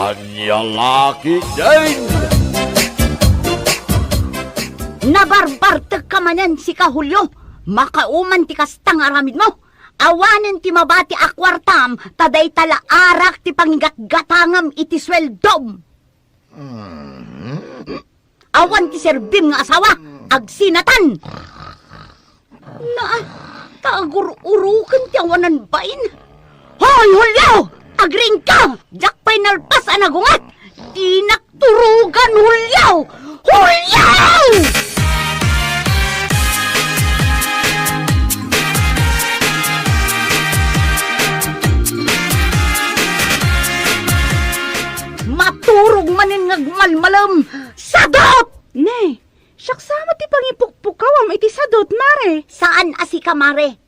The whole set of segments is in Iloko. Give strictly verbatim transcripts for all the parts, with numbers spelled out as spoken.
Ania la ketdin? Nabarbartekka manen, sika, Julio. Makauman ti kasta nga aramidmo. Awanen ti mabati a kuartam, ta dayta la arak ti pangigatgatangam iti sueldom. Mm. Awan ti serbim nga asawa, agsinatan! Naa, ta agur-uruken ti awanan bain. Hoy, Julio! Agriingka! Diak pay nalpas a nagunget! Dinak turugan, Julio! Julio! Maturog manen nga agmalmalem. Sadot! Ne, siak sa met ti pangipukpukawam iti sadot, mare. Saan a sika, mare.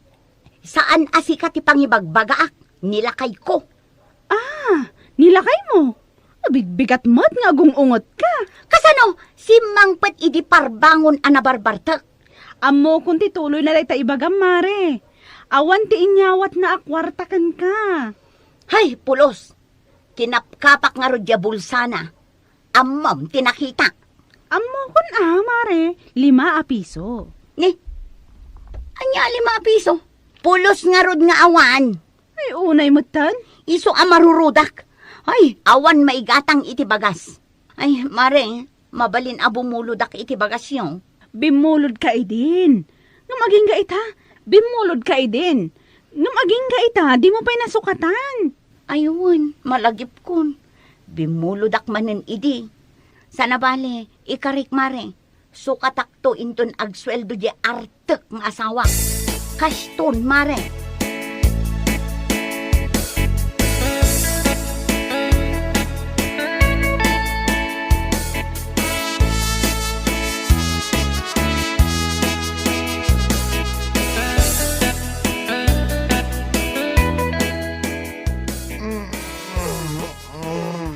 Saan a sika ti pangibagbagaak. Ni lakayko. Ah, ni lakaymo? Bigbigat met nga agung-ungetka. Kasano? Simmangpet idi parbangon a nabarbartek. Ammokon ti tuloy na dayta ibagam, mare. Awan ti inyawatna a kuarta kenka. Hay, pulos! Kinapkapak ngarud diay bulsana. Ammom ti nakita. Ammokon a, mare, lima a piso. Ni, ania a lima a piso? Pulos ngarud nga awan. Ay, unay metten. Isu a marurudak. Ay, awan maigatang iti bagas. Ay, mare, mabalin a bumulodak iti bagasyo. Bimmulodka idin. Ngem agingga ita, bimmulodka idin. Ngem agingga ita, dimo pay nasukatan. Ay wen, malagipkon. Bimmulodak manen idi. Sana bale, ikarik, mare. Sukatakto inton agsueldo diay artek nga asawa. Kaston, mare.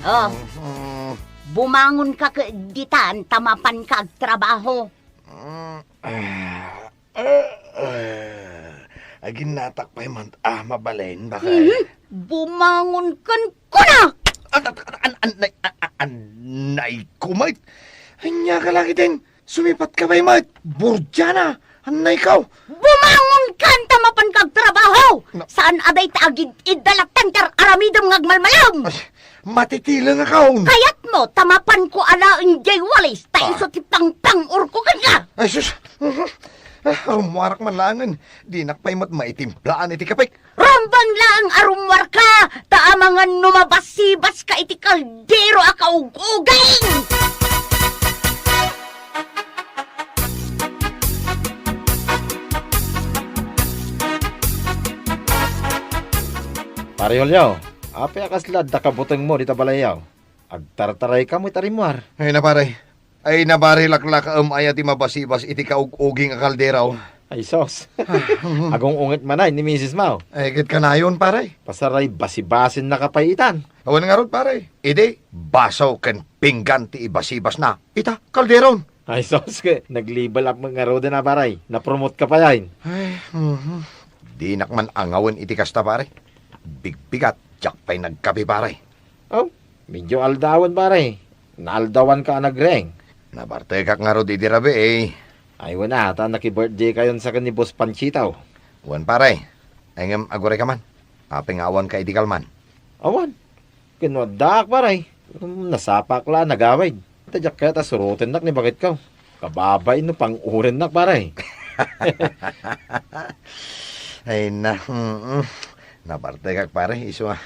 Oh, bumangonka ket ditan ta mapanka agtrabaho. Aginnatak pay man a mabalin, bakay. Mhm. Bumangon kenkunak! An-, an-, an-, annay, a-, a-, annay ko met. Ania ka la ketdin? Sumipatka pay met. Burdiana! Annay ko! Bumangon kan ta mapanka agtrabaho! Na- Saan a dayta agid-idda latta ti ar-aramidem nga agmalmalem! Ay, matitileng akon! Kayatmo ta mapanko alaen diay walis ta Ah. isu ti pangpang-urko kenka! Ay, sus! Ah, rummuarak man laengen. Dinak pay met maitimplaan iti kapek. Rumbeng laeng a rummuarka, ta amangan no mabasibaska iti kaldero a kaug-uging! Pare Julio, apay a kasla adda kabutengmo dita balayyo? Agtartaraykamo iti rimmuar. Ay na, pare. Ay na, pare, laklakaem aya ti mabasibas iti kaug-uging a kaldero. Ay, sus. Ah, mhm. Agung-unget manen ni misismo. Ay, ket kanayon, pare. Pasaray basibasinnaka pay itan. Awan ngarud, pare. Idi, baso ken pinggan ti ibasibasna. Ita, kalderon. Ay, sus, ket nag-level up met ngaruden a, pare. Na-promote ka pay. Ay, mhm. Dinak man angawen iti kasta, pare. Bigbigat, diak pay nagkape, pare. Oh, medyo aldawen, pare. Naaldawanka a nagriing. Nabartekak ngarud idi rabii, eh. Ay, wen a, ta naki-birthday kayon sa ken ni Boss Panchito. Wen, pare. Ay, ngem agurayka man. Apay nga awanka idi kalman? Awan. Ken no addaak, pare, nasapak la a nagawid. Ta diak kayat a surotennak ni baketko. Kababain no pang-urennak, pare. Ay na, mm, nabartekak, pare, isu a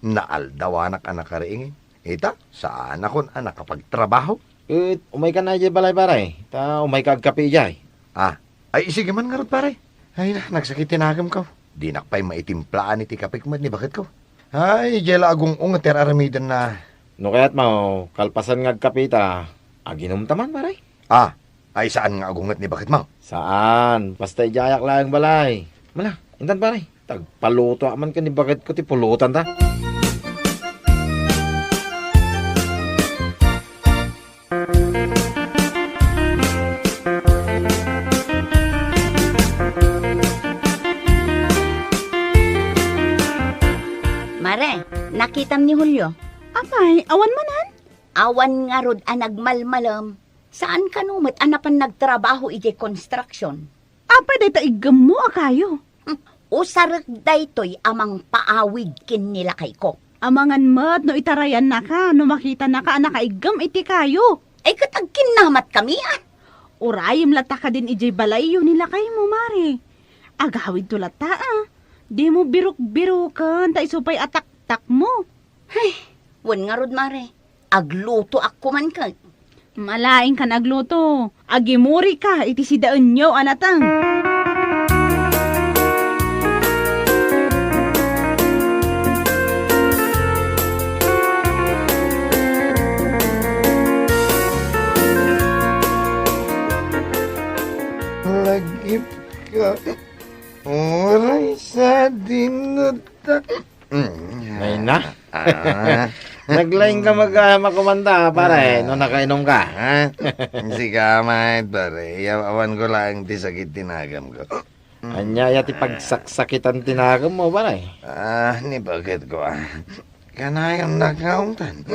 naaldawanak a nakariing. Ita, saanakon a nakapagtrabaho. Ket umayka na idiay balay, pare. Ta umayka agkape idiay. Ah, ay, sige man ngarud, pare. Ay na, nagsakit ti nakemko. Dinak pay maitimplaan iti kapek met ni baketko. Ay, idiay la agung-unget ti ar-aramidenna. No kayatmo, kalpasan nga agkape ta, aginumta man, pare. Ah, ay saan nga agunget ni baketmo? Saan, basta idiayak laeng balay. Mala, intan, pare. Tagpalutoak man ken ni baketko ti pulotanta. Mare, nakitam ni Julio? Apay, awan manen? Awan ngarud a nagmalmalem. Saan kano met a napan nagtrabaho idiay construction? Apay dayta iggemmo a kayo? Hmm, usarek daytoy a mangpaawid ken ni lakayko. Amangan met no itarayannaka, no makitanaka a nakaiggem iti kayo. Ay, ket agkinnamat kami, a. Urayem latta kadin idiay balayyo ni lakaymo, Mare. Agawidto latta, a. Dimo birok-biroken, ta isu pay a taktakmo. Ay, wen ngarud, Mare. Aglutoak koman ket. Malaingkan agluto. Agimurika iti sidaenyo a nateng. Lagip ka. Uray sa dinutak. Mm. Ay na. Ah. Naglaing ka mag-, ah, makumanda, pare, ah, no nakainom ka. Ah. Sika, mait, pare. Yaw-, awan ko laeng ti sakit ti nagamko. Ania ya ti pagsaksakitan ti nagammo, pare? Ah, ni bakit ko, ah. Kanayon nakaungtan.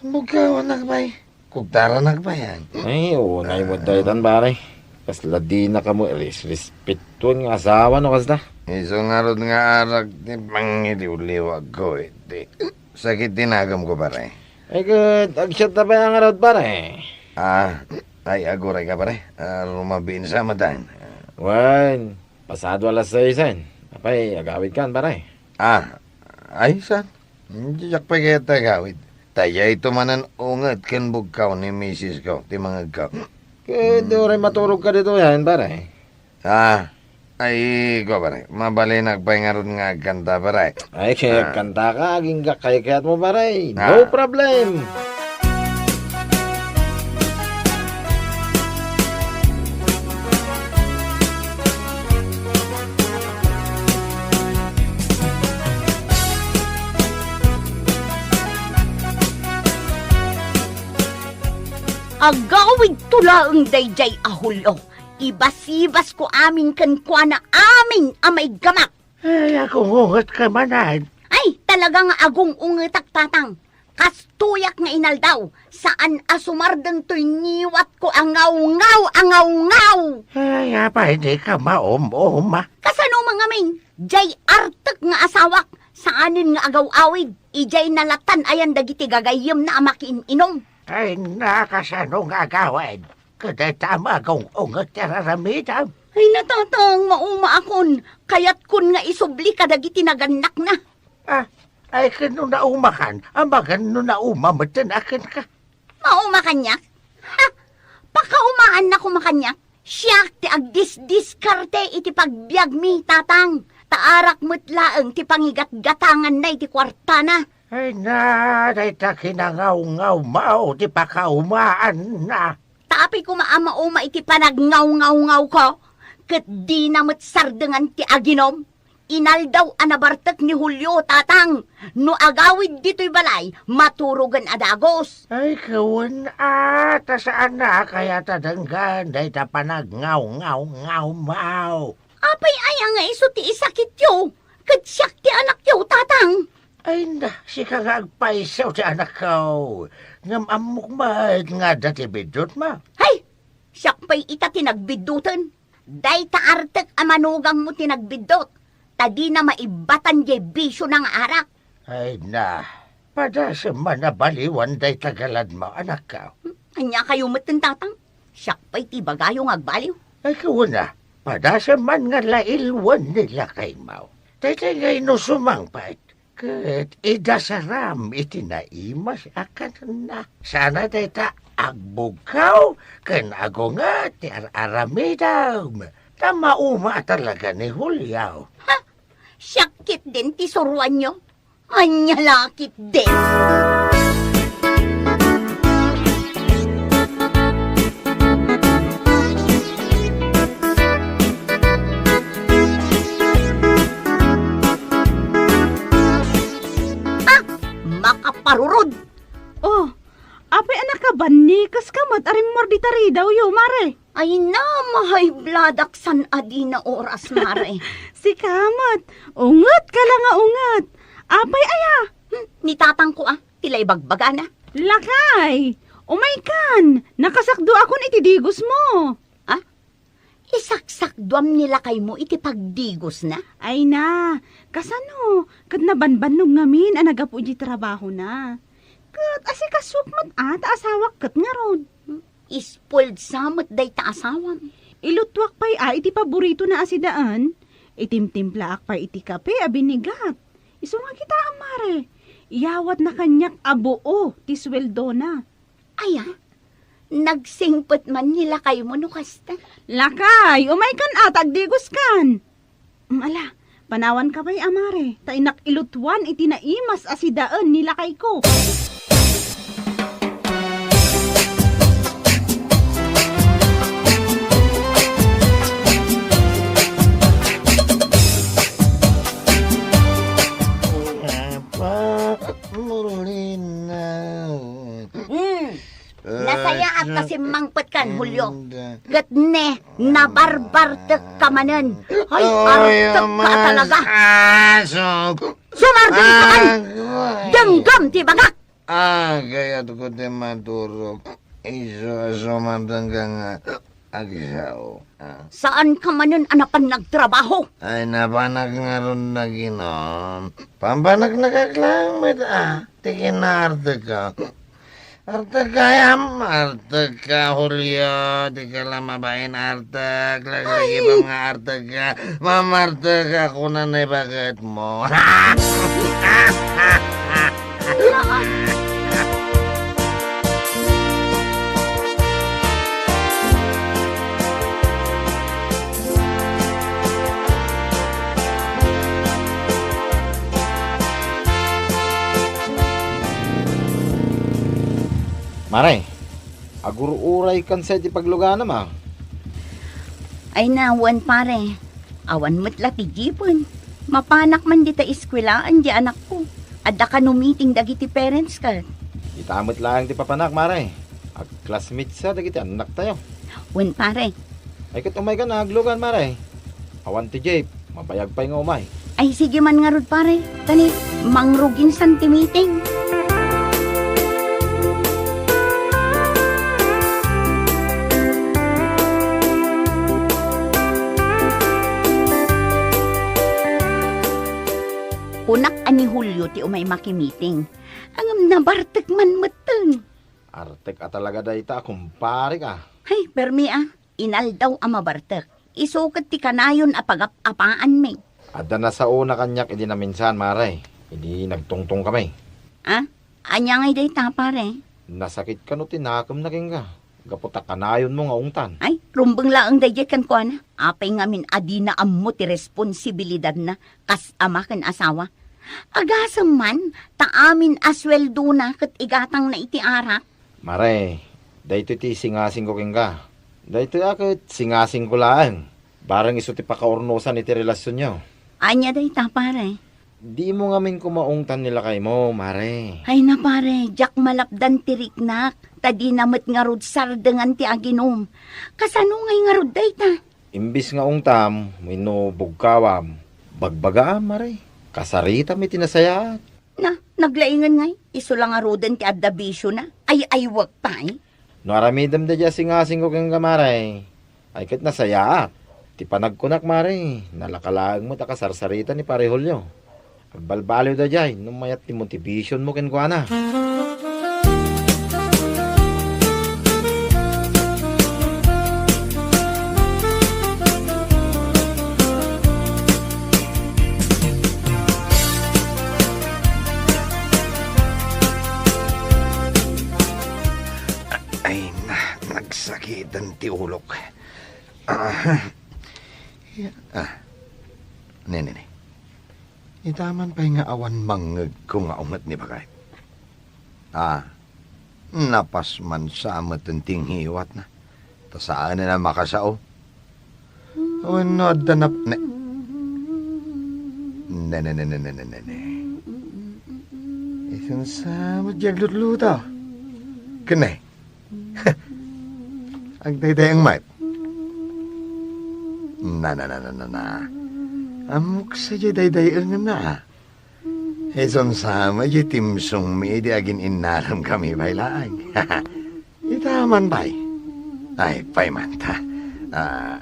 Bukawan nakbay. Kugtaranak pay, a. Ay, unay met daytan, pare. Kasla dina kamo irisrespetuen nga asawa no kasda. Isu ngarud nga arak ti pangiliwliwagko iti sakit ti nagamko, pare. Ay, ket agsiatta pay a ngarud, pare. Ah, ay, aguray ka, pare. Ah, rumabiin sa matan. Wen, pasado alas saisen. Apay, agawidkan, pare? Ah, ay, saan? Diak pay kayat agawid. Ta dayto manen unget ken bugkaw ni misisko ti mangegko. Ket uray maturogka ditoyen, pare. Ah, ay, kua, pare. Mabalinak pay ngarud nga agkanta, pare. Ay, ket ah, agkantaka, agingga kaykayatmo, pare. No problem. Agawidto laeng daydiay a Julio. Ibasibasko amin kenkuana amin a maiggamak. Ay, agung-ungetka manen. Ay, talaga nga agung-ungetak, Tatang. Kastoyak nga inaldaw, saan a sumardeng toy ngiwatko a ngawngaw a ngawngaw. Ay, apay dika maum-uma? Kasano man ngamin? Diay artek nga asawak, saanen nga agaw-awid, idiay nalatan ayan dagiti gagayyemna a makiin-inom. Ay, na, kasano nga agawid? Ket dayta a magung-unget ti ar-aramidem. Ay, na, Tatang, maumaakon. Kayatkon nga isubli kadagiti nagannakna. Ah, ay, ket no naumakan, amangan no nauma metten a kenka. Mauma kaniak? Ha! Pakaumaanna koma kaniak. Siak ti agdisdiskarte iti pagbiagmi, Tatang. Ta arak met laeng ti pangigatgatanganna iti kuartana. Ay na, dayta kinangawngaw maw ti pakaumaanna. Ta apay koma a mauma iti panagngawngawngaw ko, ket dina met sardengan ti aginom. Inaldaw a nabartek ni Julio, Tatang. No agawid ditoy balay, maturogen a dagus. Ay, kawen a, ta saan a kayat a denggen dayta panagngawngawngaw maw. Apay aya nga isu ti isakityo? Ket siak ti anakyo, Tatang. Ay na, sika nga agpayso ti anakko. Ngem ammok met nga adda ti biddutmo. Hay! Siak pay ita ti nagbidduten. Dayta artek a manugangmo ti nagbiddut, ta dina maibbatan diay bisiona nga arak. Ay na, padasem man a baliwan dayta galadmo, anakko. Hmm, ania kayo metten, Tatang? Siak pay ti ibagayo nga agbaliw. Ay, kawen a, padasem man nga lailwen ni lakaymo. Dayta nga inusumang pay. Ket idasaram iti naimas a kanna. Sana dayta agbugkaw ken agunget ti ar-aramidem. Ta mauma a talaga ni Julio. Ha? Siak ketdin ti suroanyo? Ania la ketdin? Ah! Makaparurod! Oh, apay a nakabannikas ka met a rimmor dita ridawyo, Mare? Ay na, ma-high blood ak san a dina oras, Mare. Sika met, unget ka la nga unget. Apay aya? Hmm, ni tatangko, ah. ti la ibagbagana. Lakay! Umaykan! Nakasakduakon iti digosmo. Ah? Isaksakduam ni lakaymo iti pagdigosna? Ay na, kasano? Ket nabanbannog ngamin a naggapu iti trabahona. Ket asikasuak met a ta asawak ket ngarud. Ispuelsa met dayta asawam. Ilutuak pay a iti paboritona a sidaen. Itimtimplaak pay iti kape a binigat. Isu nga kitam, mare. Iyawatna kaniak a buo ti sueldona. Aya, nagsingpet man ni lakaymo no kasta. Lakay, umaykan a ta agdigoskan. Mm, ala, panawanka pay a mare, ta innak ilutuan iti naimas a sidaen ni lakayko. Papa, Morlina. Hmm. Nasayaat ta simmangpetkan, Julio. Ket ne, nabarbartekka manen. Ay, artekka a talaga. Sumardengka, ay! Denggem ti ibagak! Ah, kayatko ti maturog. Isu a sumardengka nga agsao. Ah. Saanka manen a napan nagtrabaho? Ay, napanak ngarud naginom. Pampanaknakak laeng met, ah. Ti kinaartekka. Artek kayam, artek ka, Julio. Di ka lang mabain artek. Laglagipan nga artek ka. Mamartek ka, kunan na ibagat mo. Mare, agur-uraykan sa iti pagluganam, a? Ay na, wen, pare. Awan met la ti jeepen. Mapanak man dita eskuelaan di anakko. Adda kano meeting dagiti parents ket. Ita met laeng ti papanak, mare. Ag-classmates sa dagiti annaktayo. Wen, pare. Ay, ket umaykan a aglugan, mare. Awan ti jeep, mabayag pay nga umay. Ay, sige man ngarud, pare. Tani, mangrugin san ti meeting. Kunak a ni Julio ti umay makimeeting. Ngem nabartek man metten. Artek a talaga dayta a kumparek, a. Hay, permi, a. Inaldaw a mabartek. Isu ket ti kanayon a pagap-apaanmi. Adda nasaona kaniak idi naminsan, mare. Idi nagtungtongkami. A? Ania ngay dayta, pare? Nasakit kano ti nakemna kenka, gapu ta kanayonmo nga ungtan. Ay, rumbeng laeng daydiay kenkuana. Apay ngamin a dina ammo ti responsibilidadna kas ama ken asawa? Agasem man, ta amin a sueldona ket igatangna iti arak. Mare, daytoy ti singasingko kenka. Daytoy a ket singasingko laeng. Bareng isu ti pakaurnosan iti relasionyo. Ania dayta, pare? Dimo ngamin koma ungtan ni lakaymo, mare. Ay na, pare, diak malapdan ti riknak, ta dina met ngarud sardengan ti aginum. Kasano ngay ngarud dayta? Imbis nga ungtam wenno bugkawam, bagbagaam, mare. Kasaritam iti nasayaat. Na, naglaingen ngay, isu la ngaruden ti adda bisiona. Ay-aywek pay. No aramidem daydiay a singasingko kenka, mare, ay ket nasayaat. Ti panagkunak, mare, nalaka laeng met a kasarsarita ni Pare Julio. Agbalbaliw daydiay no mayat ti motivationmo kenkuana. Ay na, nagsakiten ti ulok. Ah, ya-, ah. Ne, ne, ne. Ita man pay nga awan mangngegko nga unget ni baket. Ah, napas man sa meten ti nghiwatna. Ta saanen a makasao. Wenno adda nap-, ne-, ne, ne, ne. Isun sa met di aglutluto. Ken ne. Agdaydayaeng met. Na, na, na, na, na, na. Ammok sadiay daydayaengenna, a. Isun sa met ti timsongmi idi agin-innaramkami pay laeng. Ita man pay. Ay, pay man ta. Ah,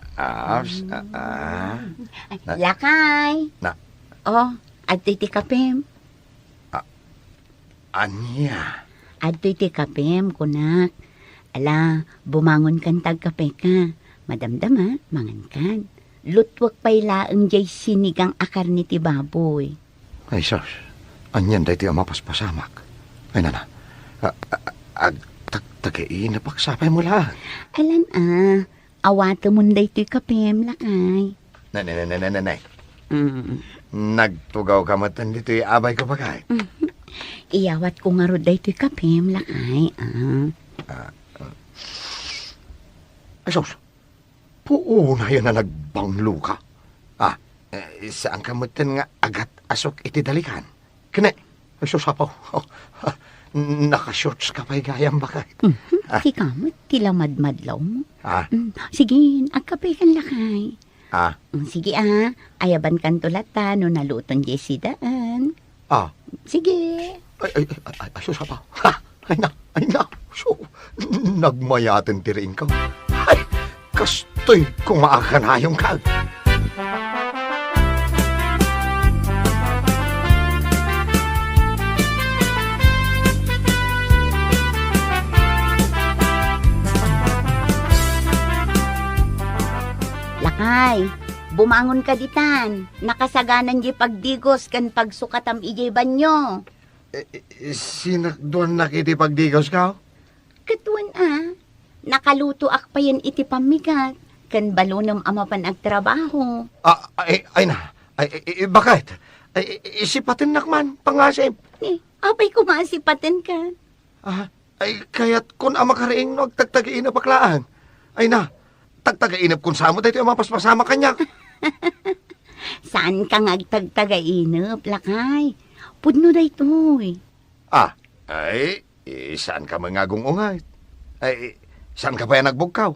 aps, ah, ah. Lakay. Na- Oh, adtoy ti kapem. Ah, ania? Adtoy ti kapem, kunak. Ala, bumangonkan ta agkapeka. Madamdama, mangankan. Lutuek pay laeng diay sinigang a karne ti baboy. Ay, sus. Anian daytoy a mapaspasamak? Ay, nana. A-, a-, agtagtagainepek sa pay met laeng. Alan, a. Awatemon daytoy kapem, lakay. Ne, ne, ne, ne, ne, ne, ne. Mm. Nagtugawka met ditoy abayko, baket. Iyawatko ngarud daytoy kapem, lakay, a. Ah, ah. Ay, sus. Puonayen a nagbangloka. Ah, eh, saanka metten nga agat-asok iti dalikan? Ken ne, ay, sus, Apo. Naka-shorts ka pay gayam, baket. Mhm. Ah. Sika met ti lamadmadlawmo. Ah. Mm, sige, agkapekan, lakay. Ah. Mm, sige, a. Ayabankanto latta no naluton diay sidaan. Ah. Sige. Ay, ay, ay, ay, ay, sus, Apo. Ha! Ay na, ay na. So, nagmayaten ti riingko. Ay, kastoy koma a kanayonka. Lakay, bumangonka ditan. Nakasaganan diay pagdigos ken pagsukatam idiay banio. Eh, eh, sinakduannak iti pagdigosko? Ket wen a, nakalutoak payen iti pammigat, ken balonem a mapan agtrabaho. Ah, ay, ay na. Ay, ay, ay, baket? Ay, ay, ay, sipatennak man, pangasip. Eh, apay koma a sipatenka? Ah, ay, kayatkon a makariing no agtagtagainepek laeng. Ay na, tagtagainepkon sa met daytoy a mapaspasamak kaniak. Saanka nga agtagtagainep, lakay. Pudno daytoy. Ah, ay, eh, saanka met nga agung-unget? Ay, saanka pay a nagbugkaw?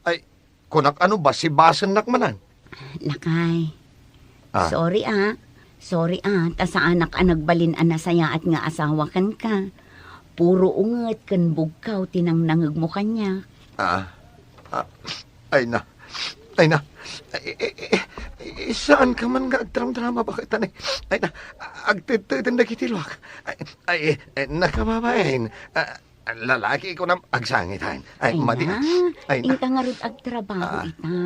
Ay, kunak a no basibasennak manen. Lakay. Ah. Sorry, a. Sorry, a, ta saanak a nagbalin a nasayaat nga asawa kenka. Puro unget ken bugkaw ti nangnangegmo kaniak. Ah, ah, ay na. Ay na. Ay, eh, eh, eh, saanka man nga agdramdrama, baket, a ne? Ay na, agtetteden dagiti luak. Ay, ay, eh, nakababain. Ah, lalaki kunam agsangitan. Ay, ay madi. Na, ay na. Inka ngarud agtrabaho, ah, ita.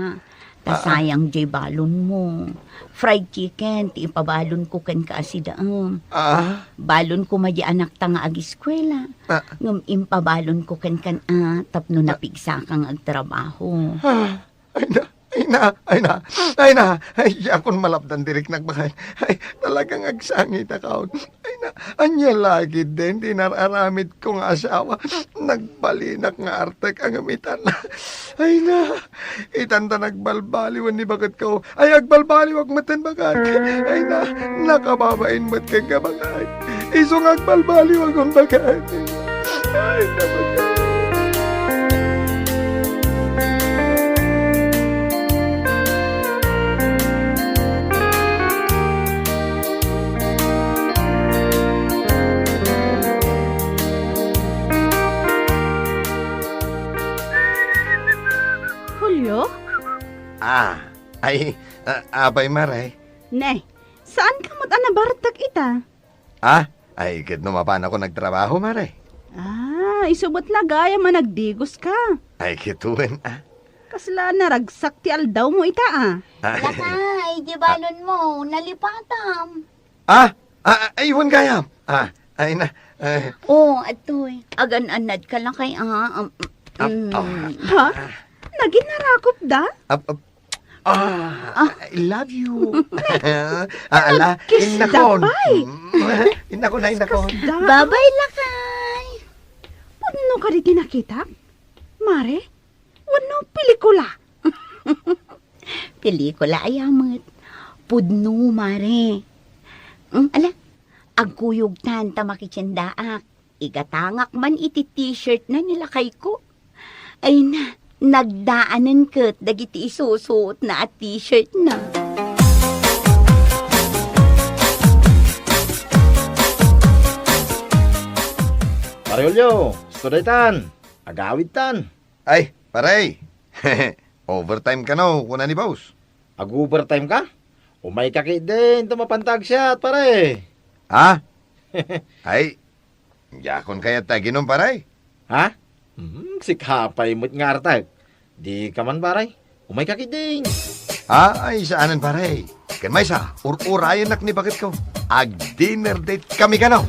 Ta, ah, sayang diay balonmo. Fried chicken ti ipabalonko kenka a sidaem. Ah. Balon koma diay anakta nga ageskuela. Ah. Ngem impabalonko kenkan a tapno, ah, napigsaka nga agtrabaho. Ah. Ay na, ay na, ay na, ay na. Ay, diakon malapdan ti riknak, baket. Ay, talagang agsangitakon. Ay na, ania la ketdin ti inar-aramidko nga asawa? Nagbalinak nga artek, ngem itan. Ay na, itan ta nagbalbaliwen ni baketko. Ay, agbalbaliwak metten, baket. Ay na, nakababain met kenka, baket. Isu nga agbalbaliwakon, baket. Ay, nabaga. Julio? Ah, ay, ah, apay, Mare? Ne, saanka met a nabartek ita? Ah, ay, ket no mapanakon agtrabaho, Mare. Ah, isu met la gayam a nagdigoska. Ay, ket wen, ah. Kasla naragsak ti aldawmo ita, ah. Ay. Lakay, diay balonmo, nalipatam. Ah, ah, ay, wen gayam. Ah, ay na, ay. Oh, adtoy. Agan-annadka, lakay, ah. Um, ah, mm. Ah. Ha? Naginarakopda? Ah, ah, Ah. I love you. Ah, ala, kiss innakon. Da pay. Mm, innakon na, innakon. Kiss da. Babay, lakay. Pudno kadi ti nakitak? Mare, wenno pelikula? Pelikula aya met. Pudno, Mare. Mm, ala, agkuyogtan ta makitiendaak. Igatangak man iti t-shirt na ni lakayko. Ay na, nagdaanen ket dagiti isusuotna a t-shirt na. Julio, isu daytan. Agawidtan. Ay, pare. Overtime kano, kuna ni boss. Ag-overtime ka? Umayka ketdin, ta mapanta agsiat, pare. Ha? Ay, diakon kayat ta aginom, pare. Ha? Hmm, sika pay met nga artek. Dika man, pare. Umayka ketdin. Ha? Ay, saanen, pare. Ken maysa, ur-urayennak ni baketko. Ag-dinner date kami kano.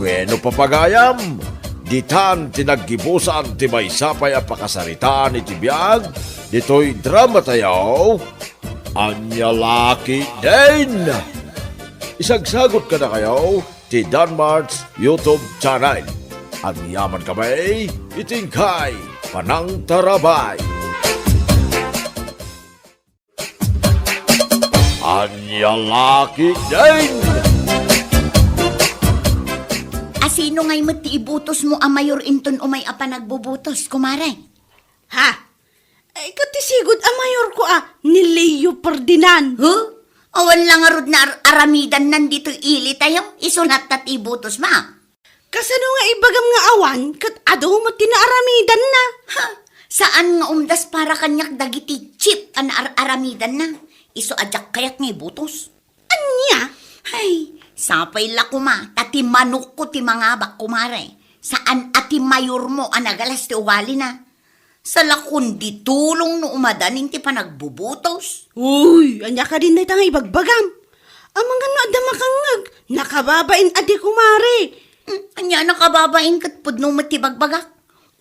Bueno, papagayam, ditan ti naggibusan ti maysa pay a pakasaritaan iti biag ditoy drama tayo. Ania la ketdin? Isagsagot kadakayo ti Danmart's YouTube channel. Agyaman kami iti inkay panangtarabay. Ania la ketdin? Asino ngay met ti ibutosmo a mayor inton umay a panagbubutos, kumare? Ha? Ay, ket ti sigud a mayorko a ni Leo Ferdinand. Huh? Awan la ngarud nga ar-, aramidanna ditoy ili tayo. Isu latta ti ibutosmo. Kasano nga ibagam nga awan, ket adu met ti naaramidanna? Ha? Saan nga umdas para kaniak dagiti chip a naar-aramidanna? Isu a diak kayat nga ibutos. Ania? Ay, sapay la koma, ta ti manokko ti mangabak, kumare. Saan a ti mayormo a nagalas ti ugalina. Salakon di tulong no umadanin ti panagbubutos. Uy, ania kadin dayta nga ibagbagam? Amangan no adda makangngeg, nakababain a di kumare. Hmm, ania nakababain ket pudno met ti bagbagak?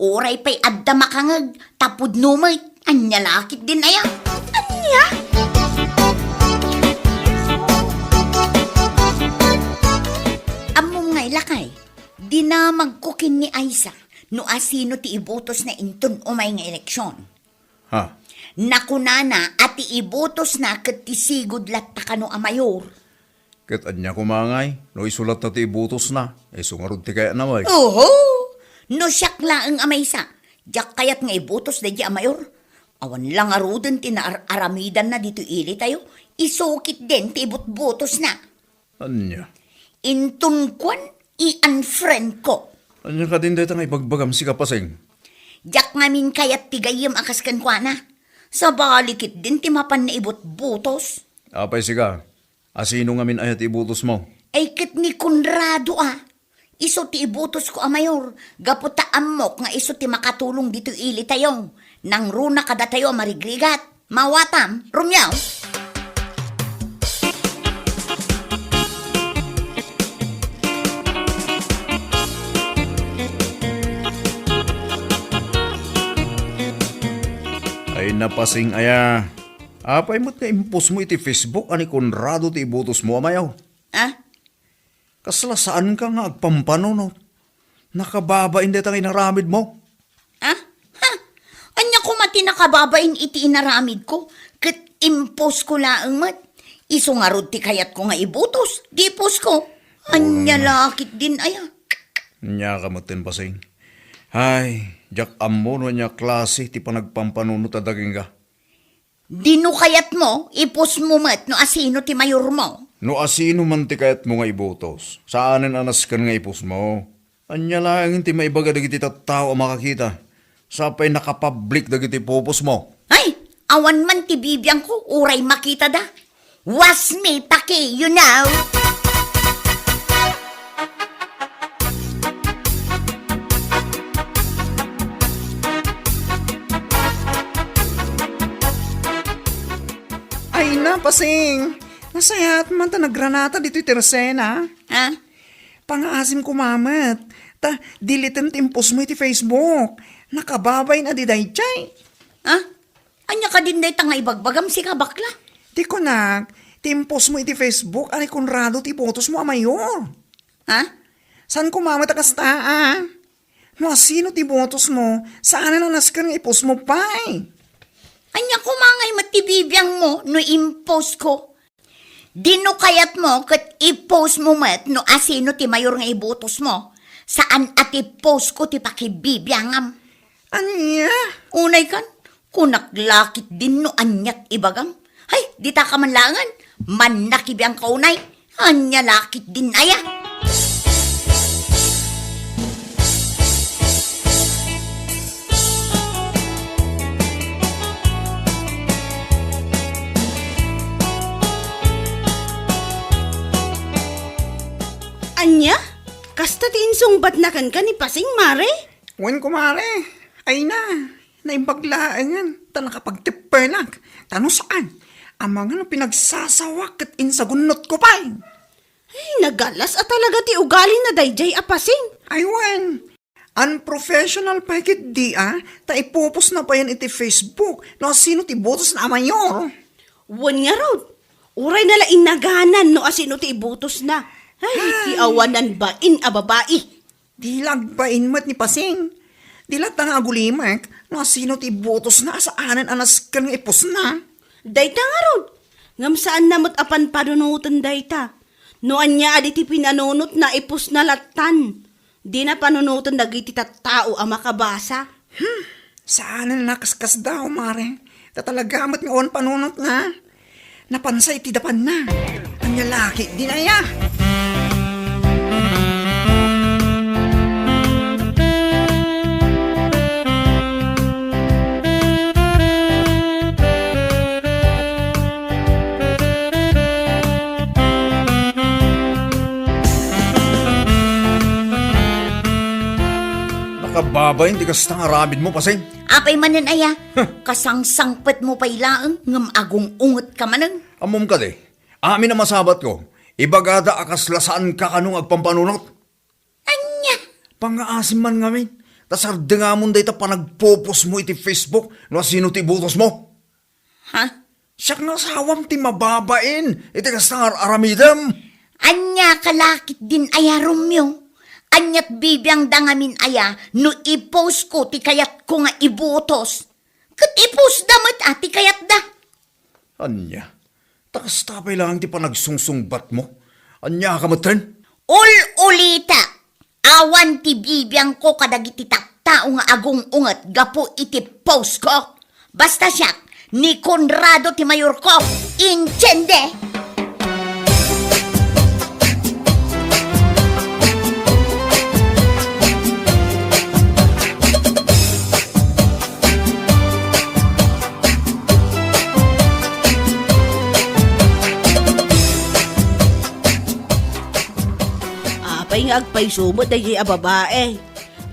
Uray pay adda makangngeg, ta pudno met. Ania la ketdin aya? Ania? Ammom ngay, lakay, dinamagko ken ni Aiza no asino ti ibutosna inton umay nga eleksion. Ha? Nakunana a ti ibutosna ket ti sigud latta kano a mayor. Ket ania koma ngay, no isu latta ti ibutosna, isu ngarud ti kayatna, wen? Oho! No siak laeng a maysa, diak kayat nga ibutos daydi a mayor. Awan la ngaruden ti naar-aramidanna ditoy ili tayo, isu ketdin ti ibutbutosna. Ania? Inton kuan, i-unfriend ko. Ania kadin dayta nga ibagbagam, sika, Pasing? Diak ngamin kayat ti gayyem a kas kenkuana. Sabali ketdin ti mapan nga ibutbutos. Apay, sika, asino ngamin aya ti ibutosmo? Ay, ket ni Conrado, a. Isu ti ibutosko a mayor, gapu ta ammok nga isu ti makatulong ditoy ili tayo. Nangruna kadatayo a marigrigat. Mawatam, Romeo? Ay, napasing aya. Apay met nga impostmo iti Facebook a ni Conrado ti ibutosmo a mayor? Ah? Kasla saanka nga agpampanunot? Nakababain dayta nga inaramidmo. Ah? Ha? Ania koma ti nakababain iti inaramidko? Ket impostko laeng met. Isu ngarud ti kayatko nga ibutos, di ipostko. Ania la ketdin aya? Ania ka metten, Pasing? Ay, diak ammo no ania klase ti panagpampanunot a dagingga. Di no kayatmo, ipostmo met no asino ti mayormo. No asino man ti kayatmo nga ibutos, saanen a nasken nga ipostmo. Ania laeng ti maibaga dagiti tattao a makakita? Sapay nakapublic dagiti pupusmo. Ay, awan man ti bibiangko, uray makitada. Wasmi paki, you know. Ay na, Pasing! Nasayaat man ta nagranata ditoy Tersena. Ha? Pangaasim koma met, ta deleten ti impostmo iti Facebook. Nakababain a di daydiay. Ha? Ania kadin dayta nga ibagbagam, sika, bakla? Ti kunak, ti impostmo iti Facebook a ni Conrado ti ibutosmo a mayor. Ha? Saan koma met a kasta, a? No asino ti ibutosmo, saanen a nasken nga ipostmo pay. Ania koma ngay met ti bibiangmo no impostko? Di no kayatmo ket ipostmo met no asino ti mayor nga ibutosmo. Saan a ti postko ti pakibibiangam. Ania? Unay kan, Kunak la ketdin no aniat ibagam. Hay, dita ka man laengen. Mannakibiangka unay. Ania la ketdin aya? Ania? Kasta ti insungbatna kenka ni Pasing, mare? Wen, kumare. Ay na, naimbag laengen ta nakapagteppenak. Ta no saan, amangan no pinagsasawak ket insagunnotko pay. Ay, nagalas a talaga ti ugalina daydiay a Pasing. Ay wen, unprofessional pay ketdi a, ta ipupostna payen iti Facebook no asino ti ibutosna a mayor. Wen ngarud, uray na la inaganan no asino ti ibutosna. Ay, ti Ay. awanan bain a babai. Di la agbain met ni Pasing. Di latta nga agulimek no asino ti ibutosna a saanen a nasken nga ipostna. Dayta ngarud, ngem saanna met a panpanunoten dayta. No ania a di ti pinanunotna, ipostna lattan. Dina panunoten dagiti tattao a makabasa. Hmm, saanen a nakaskasdaaw, mare. Ta talaga met nga awan panunotna. Napansa iti dapanna. Ania la ketdin aya? Nakababain ti kasta nga aramidmo, Pasing. Apay manen aya? Huh. Kasangsangpetmo pay laeng ngem agung-ungetka manen. Ammom kadi, amin a masabatko, ibagada a kasla saanka kano nga agpampanunot. Ania? Pangngaasim man ngamin, ta sardengamon dayta panagpopostmo iti Facebook no asino ti ibutosmo. Ha? Siak nga asawam ti mababain iti kasta nga ar-aramidem. Ania ka la ketdin aya, Romeo? Aniat bibiangda ngamin aya no ipostko ti kayatko nga ibutos? Ket ipostda met a ti kayatda. Ania? Ta kasta pay laeng ti panagsungsungbatmo? Ania ka metten? Ul-ulitek, awan ti bibiangko kadagiti tattao nga agung-unget gapu iti postko. Basta siak, ni Conrado ti mayorko. Entiende? Apay nga agpayso met daydiay a babai?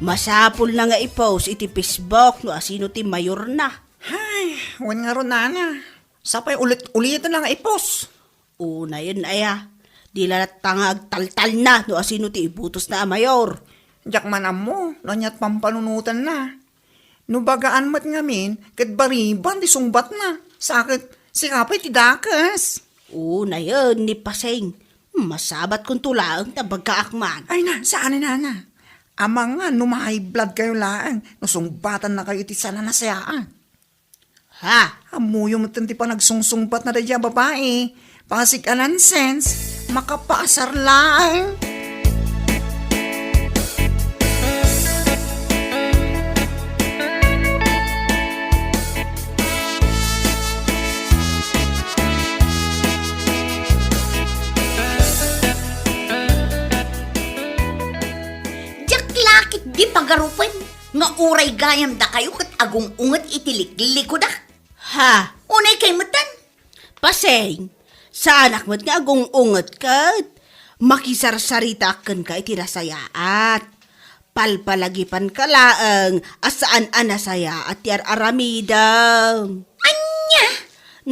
Masapulna nga i-post iti Facebook no asino ti mayorna. Ay, wen ngarud, nana. Sapay ulit-uliten nga i-post. Unayen aya, di la latta nga agtaltalna no asino ti ibutosna a mayor. Diak man ammo no aniat pampanunotanna. No bagaan met ngamin, ket bariban ti sungbatna. Sa ket, sika pay ti dakes. Unayen ni Pasing, masabatkonto laeng ta bagaak man. Ay na, saan ni nana? Amangan no ma-high blood kayo laeng no sungbatannakayo iti saan a nasayaat. Ha? Ammoyo metten ti panagsungsungbatna daydiay a babai. Pasig a nonsense, makapaasar laeng. Diak la ketdi pagarupen nga uray gayam dakayo ket agung-unget iti liklikudak. Ha? Unay kay metten? Pasing, saanak met nga agung-unget ket makisarsaritaak kenka iti nasayaat. Palpalagipanka laeng a saan a nasayaat ti ar-aramidem. Ania?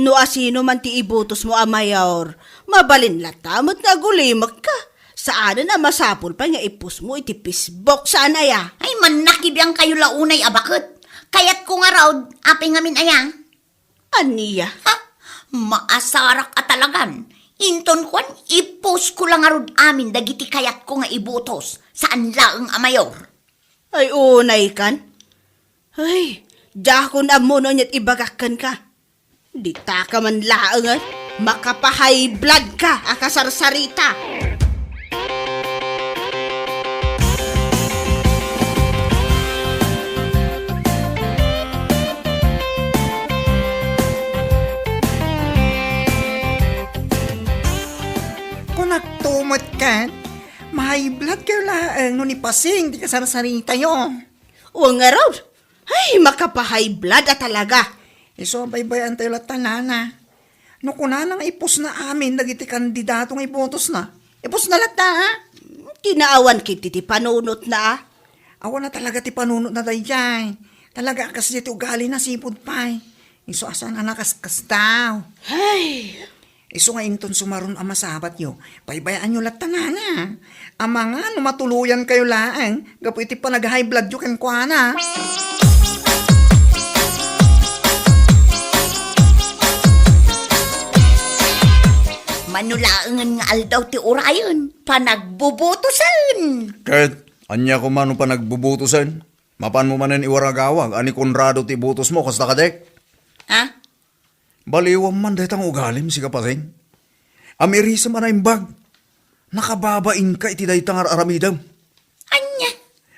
No asino man ti ibutosmo a mayor, mabalin latta met nga agulimekka. Saanen a masapul pay nga i-postmo iti Facebook, saan aya? Ay, mannakibiangkayo la unay a baket. Kayatko ngarud, apay ngamin aya? Ania? Ha? Maasarak a talagan. Inton kuan, i-postko la ngarud amin dagiti kayatko nga ibutos, saan laeng a mayor. Ay, unay kan? Ay, diakon ammo no aniat ibagak kenka. Dita ka man laengen, makapahay blood ka a kasarsarita. Kayo laeng no ni Pasing ti kasarsaritatayo. Wen ngarud, ay, makapahay blood a talaga. Isu a baybayaentayo latta, nana. No kunana nga ipusna amin dagiti kandidato nga ibutosna, ipusna latta, ha? Kinaawan kit ti panunotna, a? Awan a talaga ti panunotna daydiay. Talaga a kasdiay ti ugalina sipud pay. Isu a saan a nakaskasdaaw. Ay! Isu nga inton sumaruno a masabatyo, baybayaanyo latta, nana. Amangan no matuloyankayo laeng gapu iti panag-high bloodyo kenkuana. Mano laengen nga aldaw ti urayen, panagbubutosen. Ket ania koma no panagbubutosen? Mapanmo manen iwaragawag a ni Conrado ti butosmo, kasta kadi? Ha? Baliwam man dayta nga ugalim, sika Pasing. Amirisem a naimbag. Nakababainka iti dayta nga ar-aramidem. Ania?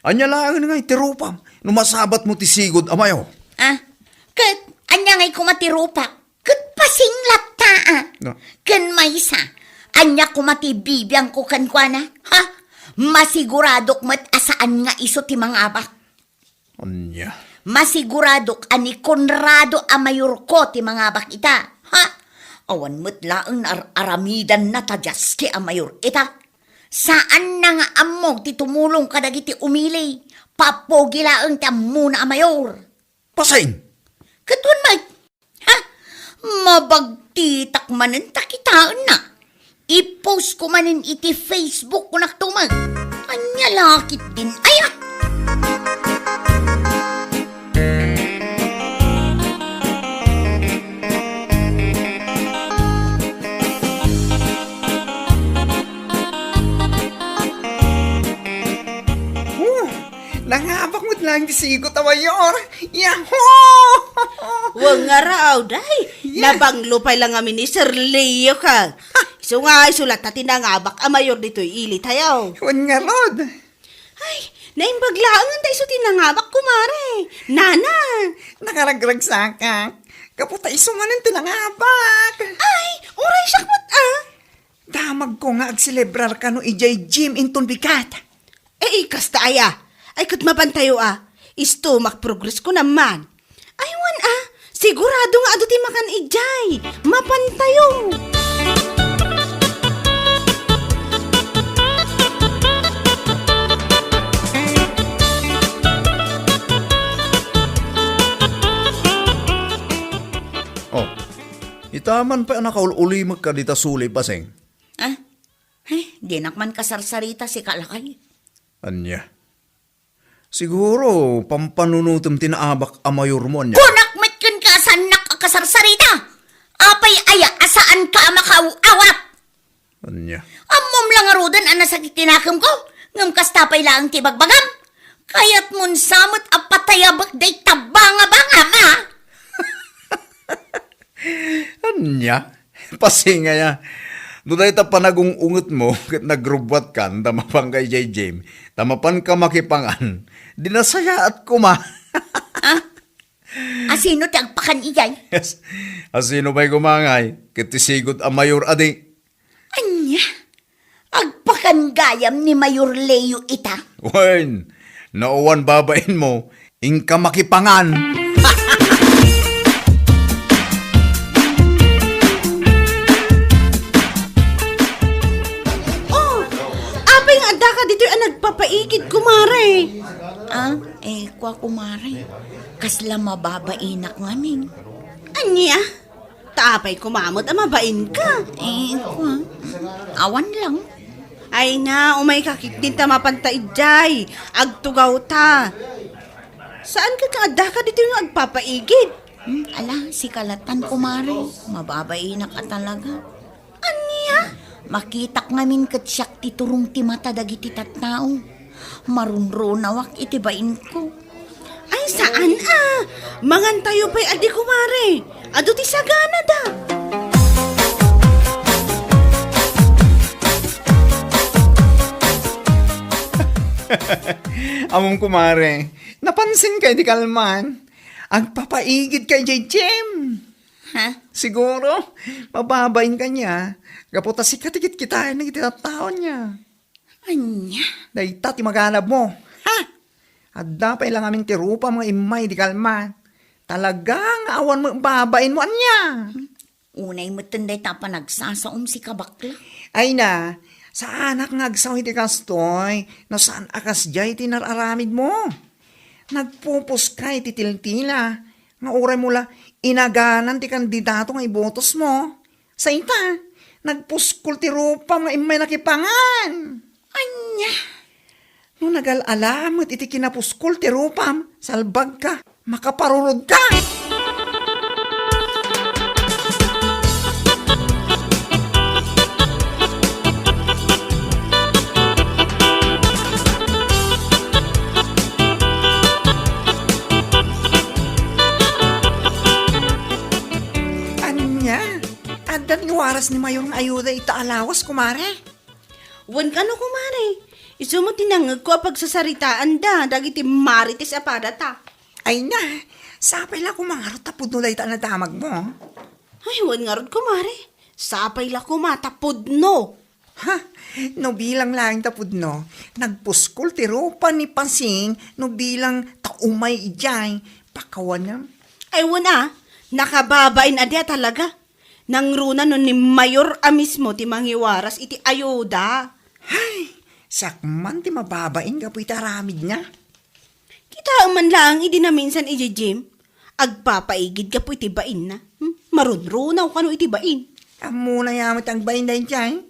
Ania laengen nga iti rupam no masabatmo ti sigud a mayor? Ah, ket ania ngay koma ti rupak? Ket Pasing latta, a. No. Ken maysa, ania koma ti bibiangko kenkuana? Ha? Masiguradok met a saan nga isu ti mangabak. Ania? Masiguradok a ni Conrado a mayorko ti mangabak ita. Ha? Awan met laeng ar-aramidanna ta diaske a mayor ita. Saanna nga ammo ti tumulong kadagiti umili. Papugi laeng ti ammona a mayor. Pasing! Ket wen met, ha? Mabagtitak manen ta kitaenna. I-post ko manen iti Facebook ko naktumag. Ania la ketdin aya? Huh! Nangabak met laeng ti sigud a mayor. Yahoo! Wen ngarud, ay, yeah, nabanglo pay la ngamin ni Sir Leo ka. Isu nga, isu latta ti nangabak a mayor ditoy ilitayo. Wen ngarud. Ay, naimbag laeng ta isu ti nangabak, kumare. Nana. Nakaragragsakak. Gapu ta isu manen ti nangabak. Ay, uray siak met, a. Damagko nga agselebrarka no idiay gym inton bigat. Eh, kasta aya. Ay, ket mapantayo, a. Isu ti progress ko naman. Ay, wen, a. Sigurado nga adu ti makan idiay. Mapantayo. Oh, ita man pay a nakaul-ulimekka dita suli, Pasing. Ah? Eh, dinak man kasarsarita, sika lakay. Ania? Siguro, pampanunotem ti naabak a mayormo, ania? Kunak met kenka a saannak a kasarsarita! Apay aya a saanka a makaaw-awat? Ania? Ammom la ngaruden a nasakit ti nakemko, ngem kasta pay laeng ti ibagbagam. Kayatmon sa met a patayabek dayta bangabangam, a? Ania? Pasing aya. No dayta panagung-ungetmo ket nagrubbuatkan ta mapanka idiay gym, ta mapanka makipangan, di nasayaat koma. Ah? Asino ti agpakan idiay? Yes. Asino pay koma ngay ket ti sigud a mayor a di? Ania? Agpakan gayam ni Mayor Leo ita? Wen, no awan babainmo, inka makipangan. Oh, apay nga addaka ditoy a nagpapaigid, kumare? Ah, eh, kua, kumare. Kasla mababainak ngamin. Ania? Ta apay koma met a mabainka? Eh, kua, awan lang. Ay na, umayka ketdin ta mapanta idiay. Agtugawta. Saan ket nga addaka ditoy nga agpapaigid? Hmm, ala, sika lattan, kumare. Mababainak a talaga. Ania? Makitak ngamin ket siak ti turong ti mata dagiti tattao. Marunrunawak iti bainko. Ay, saan a? Mangantayo pay a di, kumare. Adu ti saganada. Ammom, kumare, napansinka iti kalman. Agpapaigidka idiay gym. Ha? Siguro, mababainka nia. Gapu ta sika ti kitkitaen dagiti tattaona. Ania? Dayta ti maganabmo. Ha? Adda pay la ngamin ti rupam nga immay di kalman. Talaga nga awan met babainmo, ania? Unay metten dayta a panagsasaom, sika bakla. Ay na, saanak nga agsaw iti kastoy, no saan a kasdiay ti nar-aramidmo. Nagpupuska iti tiltila, nga uraymo la inaganan ti kandidato nga ibotosmo. Sa ita, nagpuskol ti rupam nga immay nakipangan. Ania? No nagal-ala met iti kinapuskol ti rupam, salbagka, makaparurodka! Ania? Adda ti waras ni Mayor nga ayuda ita a lawas, kumare? Wen kano, kumare. Isu met ti nangngegko a pagsasaritaanda dagiti marites a padata. Ay na, sapay la koma ngarud ta pudno dayta a nadamagmo. Ay, wen ngarud, kumare. Sapay la koma ta pudno. Ha? No bilang laeng ta pudno, nagpuskol ti rupa ni Pasing no bilang ta umay idiay pakawanam. Ay, wen a, nakababain a dia talaga. Nangruna no ni Mayor a mismo ti mangiwaras iti ayuda. Hay, siak man ti mababain gapu iti aramidna. Kitaem man laeng idi naminsan idiay gym, agpapaigid gapu iti bainna. Hmm? Marunrunaw kano iti bain. Ammona ya met ti agbain daydiay.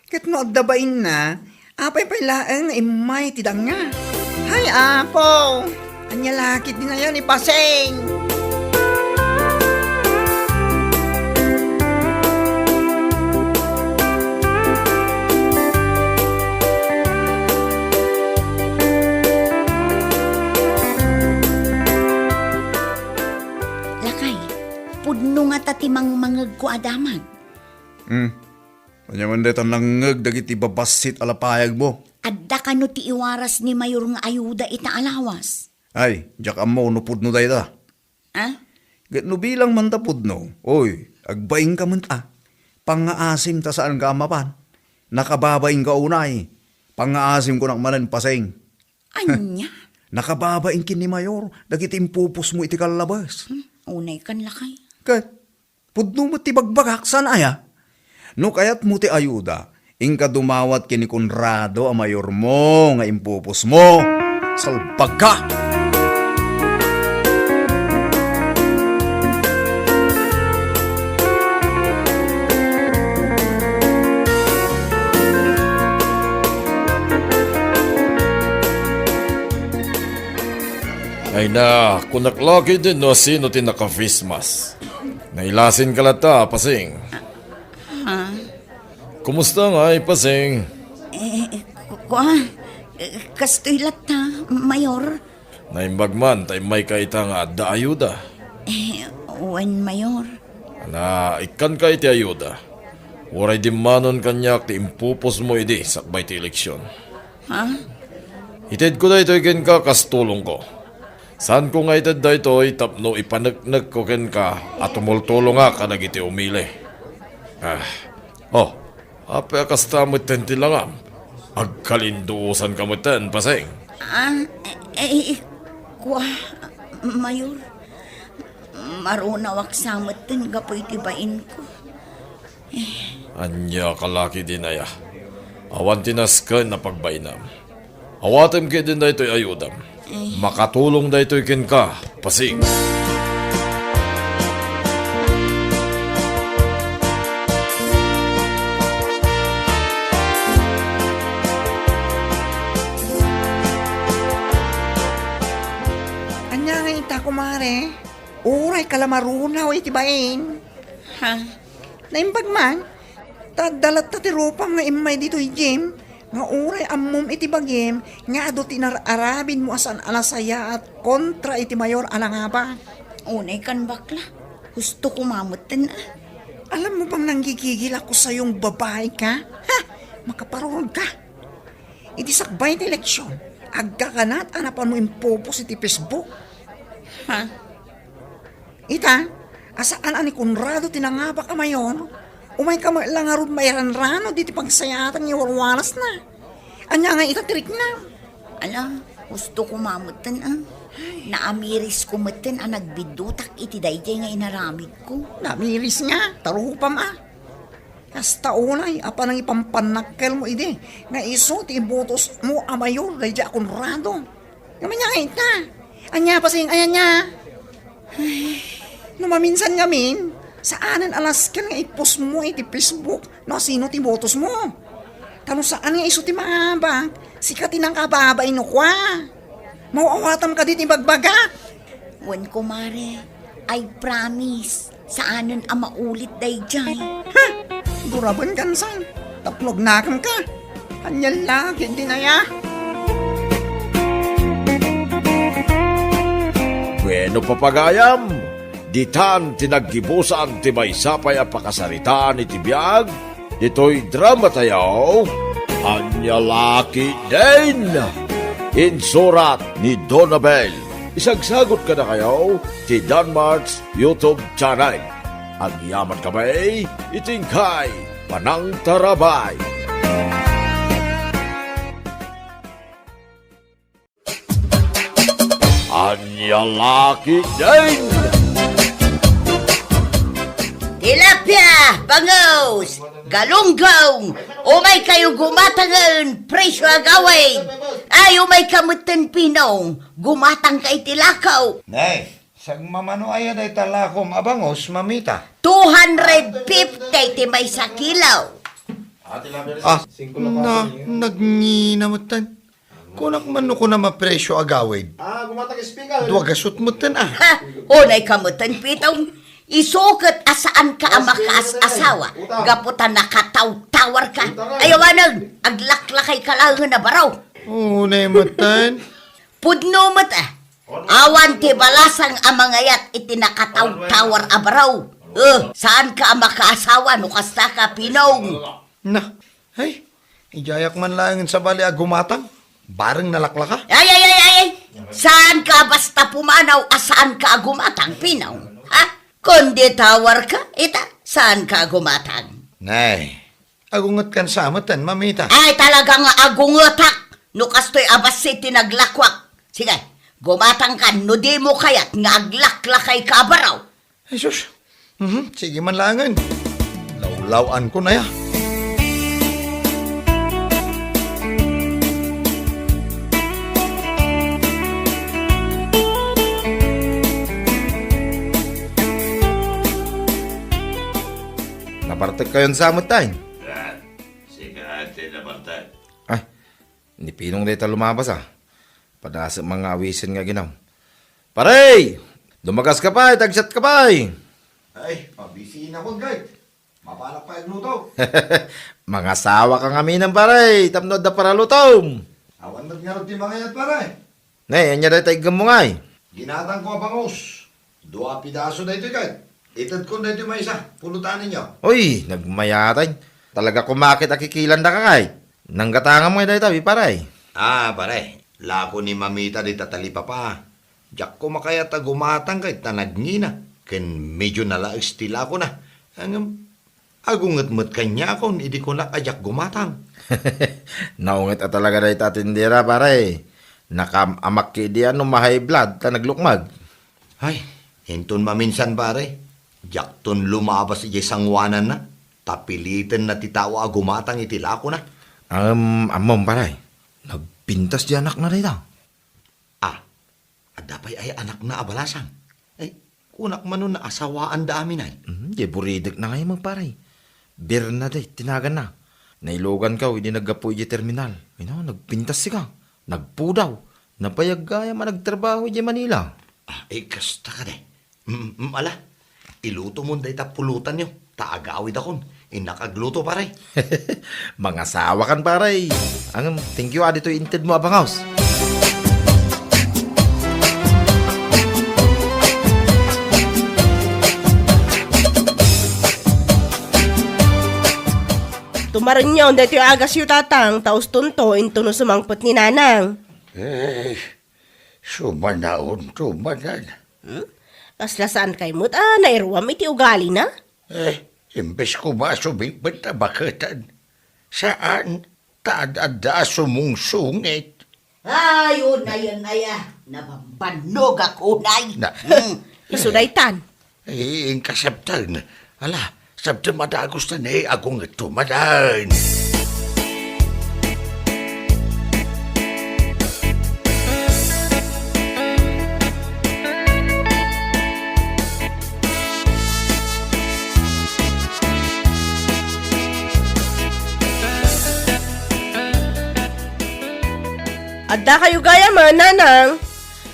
Ket no adda bainna, apay pay laeng nga immay ti danga? Hay, Apo! Ania la ketdi aya ni Pasing? Lakay, pudno ngata ti mangmangegko a damag. Hmm. Ania man dayta nangngeg dagiti babassit a lapayagmo? Adda kano ti iwaras ni Mayor nga ayuda ita a lawas? Ay, diak ammo no pudno dayta. Ah? Ket no bilang man ta pudno, oy, agbainka met a. Pangngaasim ta saanka a mapan. Nakababainka unay. Pangngaasim kunak manen, Pasing. Ania? Nakababain ken ni Mayor dagiti impupusmo iti kallabes. Hmm, unay kan lakay. Ket pudno met ti bagbagak, saan aya? No kayatmo ti ayuda, inka dumawat ken ni Conrado a mayormo nga impupusmo. Salbagka! Ay na, kunak la ketdin no sino ti naka-face mask. Nailasinka latta, Pasing. Ha? Kumusta ngay, Pasing? Eh, ku-, kua, eh, kastoy latta, Mayor. Naimbag man ta immayka ita nga adda ayuda. Eh, wen, Mayor. Ana, ikkanka iti ayuda. Uray dimmanon kaniak ti impupusmo idi sakbay ti eleksion. Ha? Itedko daytoy kenka kas tulongko. Saanko nga ited daytoy tapno ipaneknekko kenka a tumultulongak kadagiti umili. Ah. Oh, apay a kasta metten ti langam? Agkalinduosanka metten, Pasing. Ah, eh, eh, kua, Mayor. Marunawak sa metten gapu iti bainko. Ania ka la ketdin aya? Awan ti nasken a pagbainam. Awatem ketdin daytoy ayudam. Eh. Makatulong daytoy kenka, Pasing. Ania nga ita, kumare? Uray ka la marunaw iti bain. Ha? Naimbag man, ta adda latta ti rupam nga immay ditoy gym, nga uray ammom iti bagim nga adu ti nar-arabidmo a saan a nasayaat kontra iti Mayor a nangabak. Unay kan bakla, husto koma metten a. Alam mo bang nanggigigil ako sayong babae ka? Ha? Makaparurod ka. Iti sakbay ti eleksyon, agkakanat a napanmo impupos iti Facebook. Ha? Ita, a saan a ni Conrado ti nangabak a mayor, umayka met la ngarud mairanrano diti pagsayaatan nga iwarwarasna. Ania ngay ita ti riknam? Ala, husto ko mameten, ah. Naamirisko meten a nagbiddutak iti daydiay nga inaramidko. Naamiris nga, tarupam, ah. Kasta unay a panangipampanakkelmo idi nga isu ti ibutosmo a mayor daydiay a Conrado. Ngem ania ngay ita? Ania, basing, ania, ania? Ay, no maminsan ngamin, saanen a lasken nga ipostmo iti Facebook no sino ti ibutosmo. Ta no saan nga isu ti maabak, sika ti nangkababain no kua. Maw-awatam kadi ti ibagbagak? Wen, kumare, I promise, saanen a maulit daydiay. Ha? Duraben kansan, tapno agnakemka. Ania la ketdin aya? Bueno, papagayam, ditan ti naggibusan ti maysa pay a pakasaritaan iti biag ditoy dramatayo, Ania la ketdin? Insurat ni Donabel. Isagsagot kadakayo ti Danmart's YouTube channel. Agyaman kami iti inkay panangtarabay. Ania la ketdin? Tilapia, bangus, galunggong, umay kayo gumatangen, presyo agawid. Ay, umay ka meten, Pinong, gumatang ka iti lako. Nay, sagmamano aya dayta lakom a bangus, mamita? Two hundred fifty ti maysa kilo. Ah, na, nagngina meten. Kunak man no kuna mapresyo agawid. Ah, gumatang speaker. Dua gasut meten, ah. Ha? Unay ka meten, Pitong. Isu ket a saan ka a makaas-asawa. Gapu ta nakatawtawar ka. Ayaw anen, aglaklakay ka laengen a baro. Unay meten. Pudno met, ah. Awan ti balasang a mangayat iti nakatawtawar a baro. Eh, saan ka a makaasawa no kasta ka, Pinong? Na, ay, idiayak man laengen sabali a gumatang. Bareng nalaklaka. Ay, ay, ay, ay, ay! Saan ka basta pumanaw a saan ka a gumatang, Pinong? Ha? Kundi tawar ka, ita, saan ka a gumatang? Nay, agunget kan sa meten, mamita. Ay, talaga nga agungetak no kastoy a bassit ti naglakwak. Sige, gumatang ka no di mo kayat nga aglaklakay ka a baro. Jesus. Mhm, sige man laengen. Lawlaw-an ko na ya. Nabartek kayon sa met, tay? Ah, sika ti nabartek. Ay, ni Pinong dayta lumabas, ah. Padasem man nga awisen nga aginaw. Pare! Dumagas ka pay, tagsiat ka pay! Ay, pabisinak, guide. Mapanak pay agluto. Mangasawa ka ngamin, pare, tapno adda paralutom. Awan met ngarud ti mangayat, pare. Ne, ania dayta iggem mo ngay? Ginatang ko a bangus. Dua pidaso daytoy, guide. Itedkon daytoy maysa. Pulutanenyo. Uy, nagmayatay. Talaga kumakit a kikilandaka, guide. Nanggatangam ngay dayta, pare. Ah, pare. Lako ni mamita dita talipapa. Diakko makayat a gumatang ket ta nagngina, ken medio nalaes ti lakona. Ngem, agunget met kaniakon idi kunak a diak gumatang. Naunget a talaga dayta a tindera, pare. Nakaam-amak idi no ma-high blood ta naglukmag. Ay, inton maminsan, pare, diakton lumabas idiay sangoananna, ta pilitenna ti tao a gumatang iti lakona. Ngem, ammom, pare, nagpintas di anakna dayta. Ah, adda pay ay anakna a balasang. Ay, kunak manon naasawaanda amin ay. Hmm, di buridek na ngay, pare. Bernadette ti naganna. Nailoganko idi naggapu idiay terminal. Ay, no, nagpintas sika. Nagpudaw. Nabayag gayam a nagtrabaho idiay Manila. Ah, eh, kasta kadi. Mm, mm, ala, ilutomon dayta pulutanyo, ta agawidakon. Innak agluto, pare. Mangasawakan, pare. Ngem, thank you, ah, ditoy intedmo a bangus. Tumarenyon daytoy agasyo, Tatang, ta ustonto intono sumangpet ni Nanang. Eh, sumanaon, tumanan. Hmm? Kasla saan kay met a nairuam iti ugalina? Eh, imbes koma a sumingpet a baketan. Saan. ta ad-adda a sumungsungit. Ay, unayen aya, nabambannogak unay. Na- Hmm. Isu daytan. Eh, inkasabten. Ala, sabtem a dagus ta ne, agungetto manen. Adda kayo gayam, a, nanang.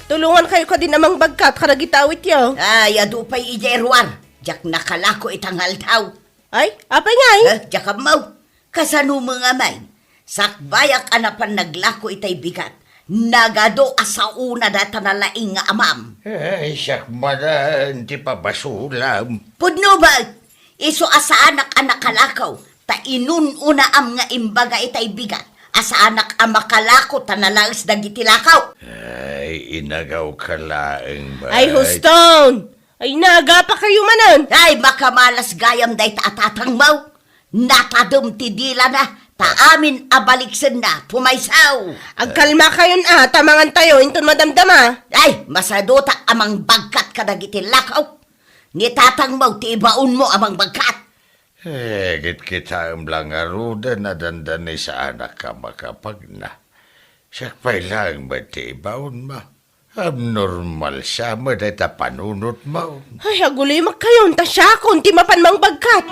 Tulongan kayo kadin a mangbagkat kadagiti awityo. Ay, adu pay idiay ruar. Diak nakalako ita nga aldaw. Ay, apay ngay? Eh, diak ammo. Kasano met ngay? Sakbayak a napan naglako itay bigat. Nagadu a saona dayta nalaing nga amam. Ay, siak manen ti pabasolam. Pudno ba? Isu a saanak a nakalako, ta inun-unaam nga imbaga itay bigat a saanak a makalako ta nalaes dagiti lako. Ay, inagawka laeng, bay. Ay, huston! Ay, nagapa kayo manen! Ay, makamalas gayam dayta a tatangmo. Natadem ti dilana, ta amin a baliksenna, pumaysaw. Agkalma kayon a, ta mangan tayo, inton madamdama. Ay, masadutak a mangbagkat kadagiti lako. Ni tatangmo ti ibaonmo a mangbagkat. Eh, kitkitaem la ngaruden a dandani saanak a makapagna. Siak pay laeng met ti ibaonmo. Abnormal sa met dayta panunotmo. Ay, agulimak kayon, ta siakon ti mapan mangbagkat.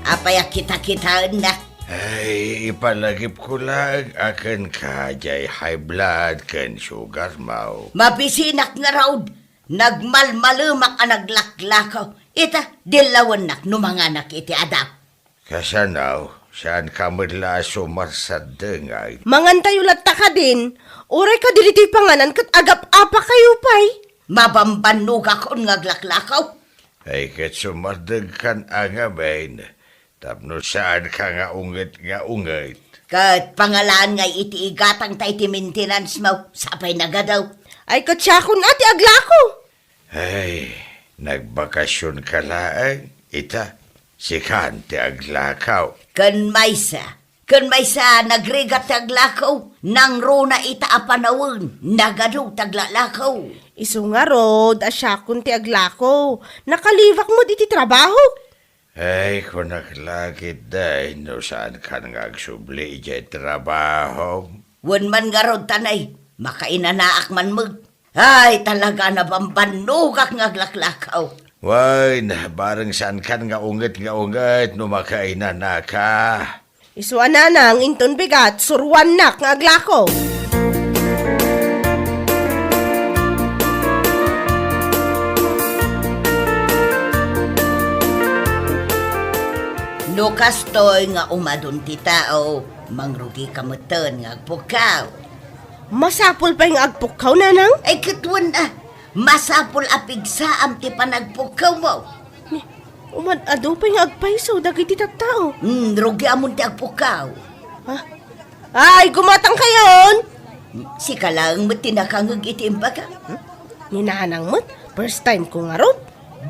Apay a kitakitaennak? Ay, ipalagipko laeng a kenka diay high blood ken sugarmo. Mabisinak ngarud, nagmalmalemak a naglaklako. Ita, dillawennak no manganak iti adda. Kasano, saanka met la a sumarsaddengay? Mangan tayo latta kadin, uray kadi ditoy panganan ket agap-apa kayo pay. Mabambannogakon nga aglaklako. Ay, ket sumardengkan a ngamin, tapno saanka nga unget nga unget. Ket pangalaan ngay iti igatang ta iti maintenance mo, sapay nagadu. Ay, ket siakon a ti aglako. Ay, nagbakasionka laeng, ita, sikan ti aglako. Ken maysa, ken maysa, nagrigat ti aglako, nangruna ita a panawen, nagadu ti aglalako. Isu ngarud, a siakon ti aglako, nakalibak met iti trabaho. Ay, kunak la ketdi, no saankan nga agsubli idiay trabaho. Wen man ngarud, tanay, makainanaak man met. Ay, talaga, nabambannogak nga aglaklakaw. Wen, bareng saankan nga unget nga unget no makainanaka. Isu a nanang, inton bigat, suruannak nga aglako. No kastoy nga umadun ti tao, mangrugika metten nga agpukkaw. Masapul pay nga agpukkaw, nanang? Ay, ket wen a, masapul a pigsaam ti panagpukkawmo. Ni, umad-adu pay nga agpayso dagiti tattao. Hmm, rugiamon ti agpukkaw. Ha? Ay, gumatang kayon! Sika laeng met ti nakangeg iti imbaga. Hmm? Ni nanang met, first time ko ngarud.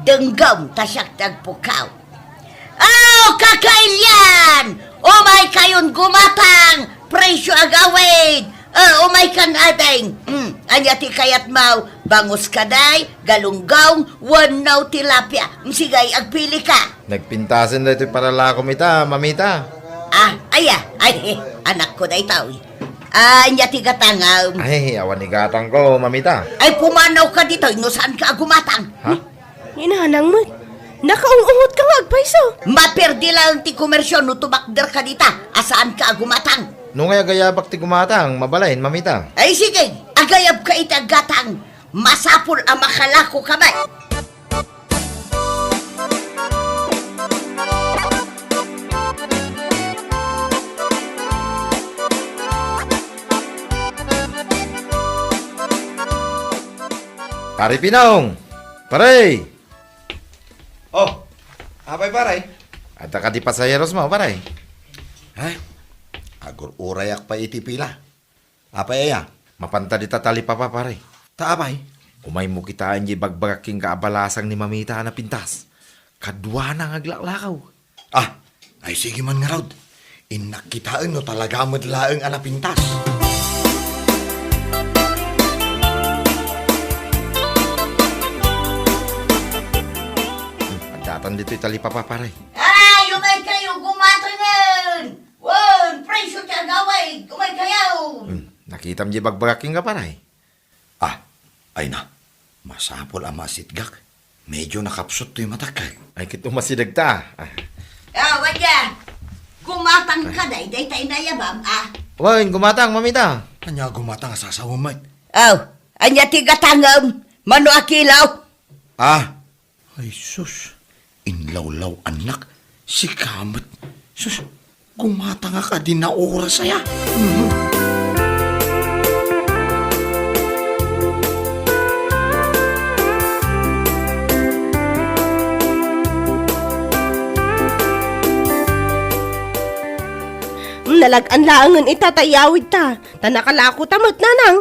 Denggem ta siak ti agpukkaw. Oh, kakailian! Umay kayon gumatang! Presyo agawid! Oh, umay kan ading! Hmm, ania ti kayatmo? Bangus kadi, galunggong, wenno tilapia? Hmm, sige, agpili ka. Nagpintasen daytoy panalakom ita, mamita. Ah, aya, ay, eh, anakko daytoy. Ah, ania ti gatangam? Ay, awan igatangko, mamita. Ay, pumanawka ditoy no saanka a gumatang. Ha? Ni nanang met, nakaung-ungotka nga agpayso. Maperdi laeng ti komersio no tumakderka dita a saanka a gumatang. No ngay agayabak ti gumatang, mabalin, mamita. Ay, sige, agayabka iti aggatang. Masapul a makalakoka met. Pare Pinong! Pare! Oh, apay, pare? Adda kadi pasaheros mo, pare? Ay, agur-urayak pay iti pila. Apay aya? Mapanta dita talipapa, pare. Ta apay? Umaymo kitaen diay bagbagak kenka a balasang ni Mamita a napintas. Kaduana nga aglaklakaw. Ah, ay sige man ngarud. Innak kitaen no talaga met laeng a napintas. Hmm, addatan ditoy talipapa, pare. Ay, umaykayo, gumatangen! Wen, presyo ti agawid, umaykayo! Hmm, nakitam diay bagbagak kenka, pare? Ah, ay na. Masapul a masitgak. Medyo nakapsut toy matak. Ay, ket umasideg ta. Ah. Ah, wadya. Gumatang ka, day, day ta inayabam, ah. Wen, gumatang, Mamita. Ania gumatang a sasawem met? Aw, ania ti gatangem? Mano a kilo? Ah, ay, sus. Inlawlaw-annak. Sika met. Sus, gumatangak a di naoras aya. Mhm. Nalag-an laengen ita ta iyawidta, ta nakalako ta met, nanang.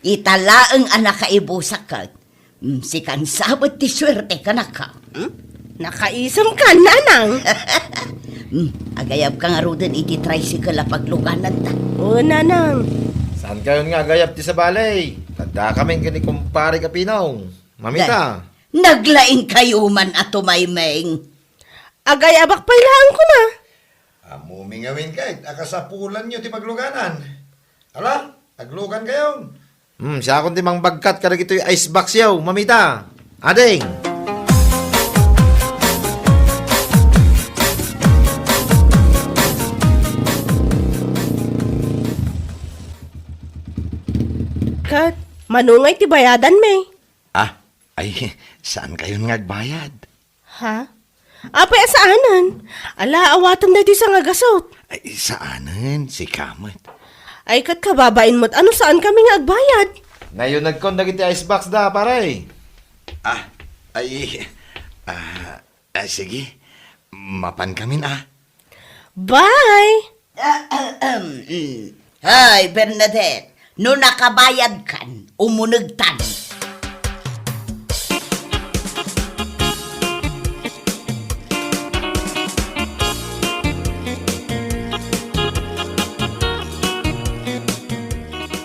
Ita laeng a nakaibusak ket Mm, sikan sabet ti suerte, kanaka. Hmm? Nakaisem ka, nanang. Hmm, agayabka ngaruden iti tricycle a paglugananta. O, nanang. Saankayon nga agayab ti sabali? Addakamin ken ni kumpare Kapinong. Mamita. Naglaingkayo man a tumaymeng. Agayabak pay laeng koma. Ammom ngamin ket a kasapulanyo ti pagluganan. Ala, aglugankayon. Hmm, siakon ti mangbagkat kadagitoy ice box yaw, Mamita. Ading! Ket, mano ngay ti bayadanmi? Ah, ay, saankayon nga agbayad? Ha? Apay a saanen? Ala, awatem daytoy sangagasut. Ay, saanen, sika met. Ay, ket kababain met a no saankami nga agbayad. Nayunegkon dagiti ice box da, pare. Ah, ay, ah, ah, sige. Mapankamin, ah. Bye! Ahem. Hay, Bernadette, no nakabayadkan, umunegtan.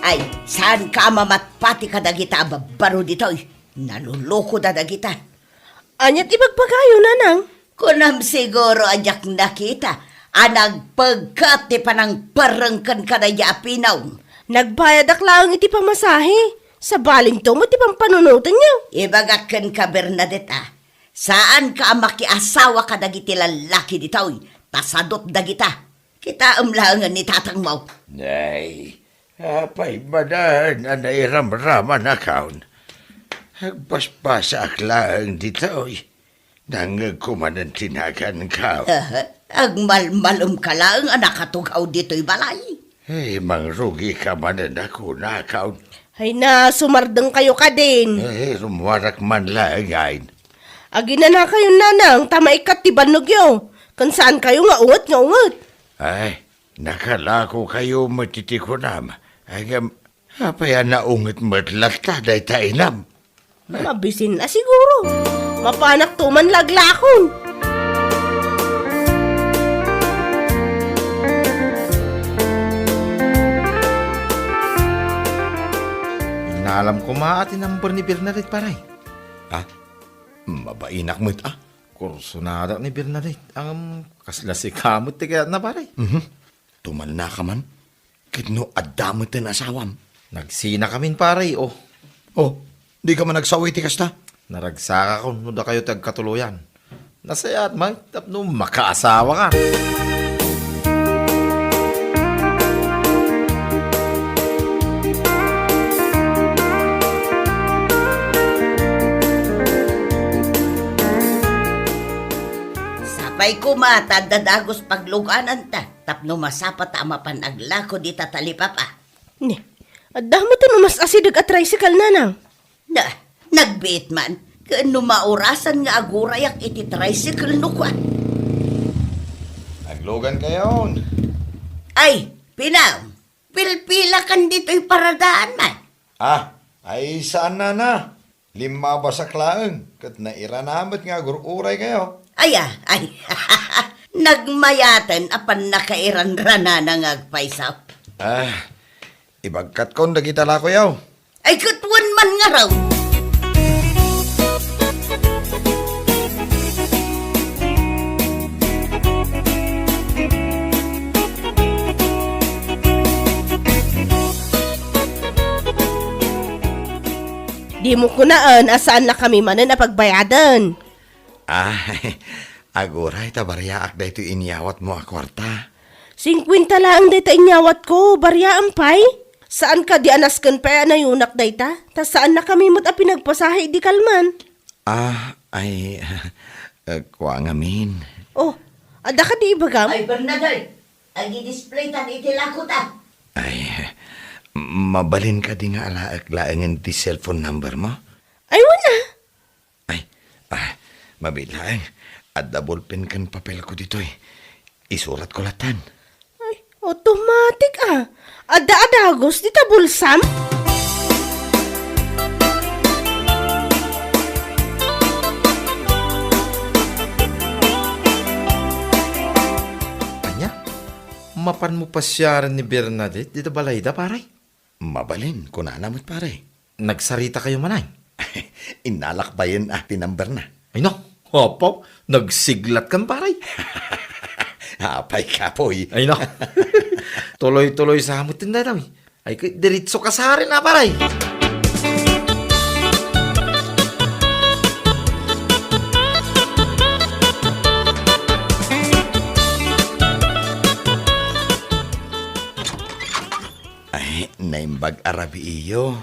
Ay, saanka a mamatpati kadagita a babbaro ditoy? Nalulukoda dagita. Ania ti ibagbagayo, nanang? Kunam siguro a diak nakita a nagpegket ti panangperreng ken kadaydi a Pinong. Nagbayadak laeng iti pamasahe. Sabalingto met ti pampanunotenyo. Ibagak kenka, Bernadette, a, saanka a makiasawa kadagiti lallaki ditoy, ta sadut dagita. Kitaem laengen ni tatangmo. Nay, apay manen a nairamramanakon? Agbasbasaak laeng ditoy. Nangngegko manen ti naganko. Agmalmalemka laeng a nakatugaw ditoy balay. Eh, mangrugika manen a kunakon. Ay na, sumardengkayo kadin. Eh, rummuarak man laeng. Aginanakayon, nanang, ta maikkat ti bannogyo. Ken saankayo nga unget nga unget. Ay, nakalakokayo met iti kunam. Ngem, apay a naunget met latta dayta inam? Mabisin a siguro. Mapanakto man laglakon. Innalam koma a ti number ni Bernadette, pare. Ha? Mabainak met, a. Kursonadak ni Bernadette. Ngem, kasla sika met ti kayatna, pare. Mhm. Tumalnaka man. Ket no adda met ti asawam? Nagsinakamin, pare, o. O, dika man agsaw iti kasta? Naragsakakon no dakayo ti agkatuloyan. Nasayaat man tapno makaasawaka. Sapay koma ta adda dagus paglugananta tapno masapata a mapan aglako dita talipapa. Ni, adda met ti umas-asideg a tricycle, nanang. Na, nagbiit man. Ken no maurasan nga agurayak iti tricycle no kua. Aglugankayon. Ay, Pinang! Pilpilakan ditoy paradaan man. Ah, ay saan, nana. Limmabasak laeng, ket nairana met nga agur-uraykayo. Ay, ah, ay. Nagmayaten a pannakairanranana nga agpayso. Ah, ibagkatkon dagita lakoyaw. Ay, ket wen man ngarud. Dimo kunaen a saannakami manen a pagbayaden. Ah, aguray ta bariaak daytoy inyawatmo a kuarta. Singkuenta laeng dayta inyawatko, bariaam pay? Saan kadi a nasken pay a nayunak dayta? Ta saannakami met a pinagpasahe idi kalman. Ah, ay, eh, kua ngamin. Oh, adda kadi ibagam? Ay, Bernadette, agidisplay tan iti lakota. Ay, mabalin kadi nga alaek laengen ti cellphone number mo? Ay, wen a. Ay, ah, mabiit laeng. Adda ballpen ken papelko ditoy. Isuratko lattan. Ay, automatic a. Adda a dagus dita bulsam? Ania? Mapanmo pasiaren ni Bernadette dita balayda, pare? Mabalin, kunana met, pare. Nagsaritakayo manen? Innalak bayen a ti numberna. Ay, no. Apo, nagsiglatkan, pare. Apay, kapoy. Ay, no. Tuloy-tuloy sa met ti dayta, eh. Ay, kay diretso ka sa arin, ah, pare. Ay, naimbag a rabiiyo.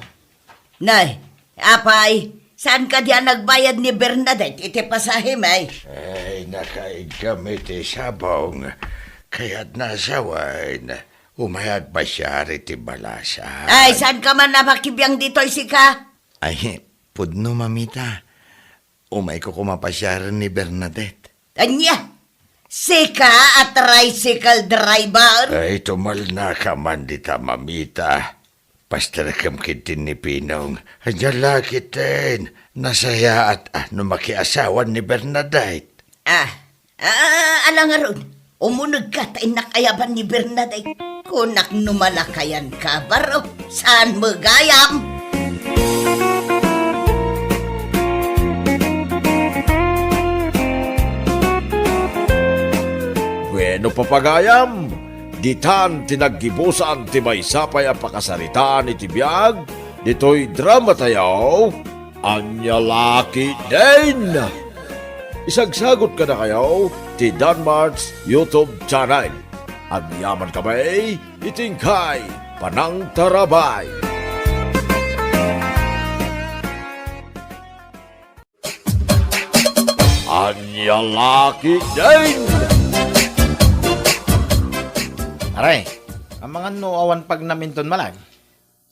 Nay, apay, saan kadi a nagbayad ni Bernadette iti pasahemi? Ay, nakaigam iti sabong. Kayatna a sawen, umay agpasiar iti balasang. Ay, saanka man a makibiang ditoy, sika? Ay, pudno, mamita. Umayko koma pasiaren ni Bernadette. Ania? Sika a tricycle driver? Ay, tumalnaka man dita, mamita. Pasterkem ketdin ni Pinong. Ania la ketdin? Nasayaat a no makiasawan ni Bernadette. Ah, ah, ala ngarud. Umunegka ta innak ayaban ni Bernadette. Kunak no malakayanka, baro, saan met gayam? Bueno, papagayam, ditan ti naggibusan ti maysa pay a pakasaritaan iti biag ditoy dramatayo. Ania la ketdin? Isagsagut kadakayo ti Danmart's YouTube channel. Agyaman kami iti inkay panangtarabay. Ania la ketdin? Pare, amangan no awan pagnam inton malag?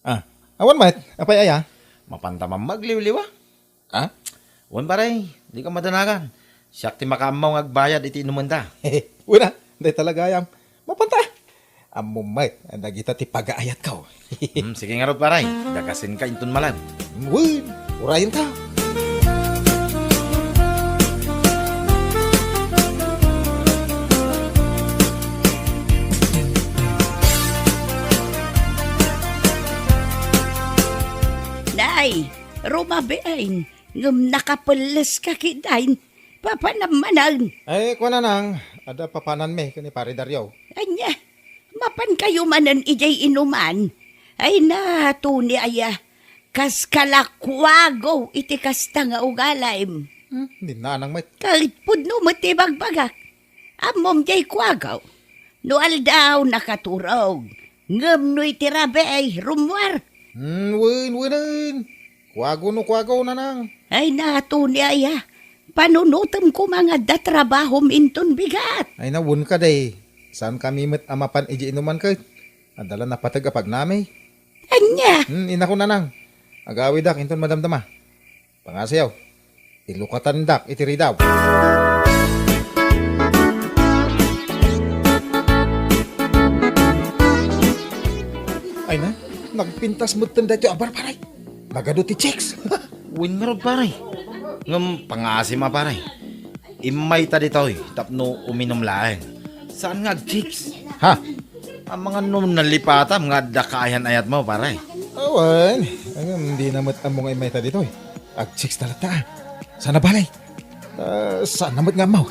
Ah, awan met. Apay aya? Mapanta man magliwliwa. Ah? Wen, pare, dika madanagan. Siak ti makaammo nga agbayad iti inumenda. Wen a, dayta la gayam. Mapanta. Ammom met a dagita ti pagaayatko. Hmm, sige ngarud, pare. Dakasenka inton malag. Wen, urayenta. Nay, rumabiin, ngem nakapelleska ketdin. Papanam manen. Ay, kuana nang, adda papananmi ken ni Pare Dario. Ania, mapankayo manen idiay inuman? Ay, natuni aya, kas kalakuago iti kasta nga ugalim. Hmm, dinna nang met. Ket pudno met ti bagbagak. Ammom diay kuago. No aldaw, nakaturog. Ngem no iti rabii, rummuar. Hmm, wen, wenen. Kuago no kuago, nanang. Ay, natuni aya. Panunotem koma nga adda trabahom inton bigat. Ay, na, wen kadi. Saankami met a mapan idiay inuman ket adda la napateg a pagnami. Ania? Hmm, inako, nanang. Agawidak inton madamdama. Pangasiyo, ilukatandak iti ridaw. Pintas metten daytoy a bar, pare. Nagadu ti chicks. Wen ngarud, pare. Ngem pangaasim a, pare. Immayta ditoy tapno uminum laeng. Saan nga agchicks? Ha? Amangan no nalipatam nga adda kaayan-ayatmo, pare. Awan. Ngem dina met ammo nga immayta ditoy. Agchicks talaga. Sana bale. Ah, saan na met nga ammo?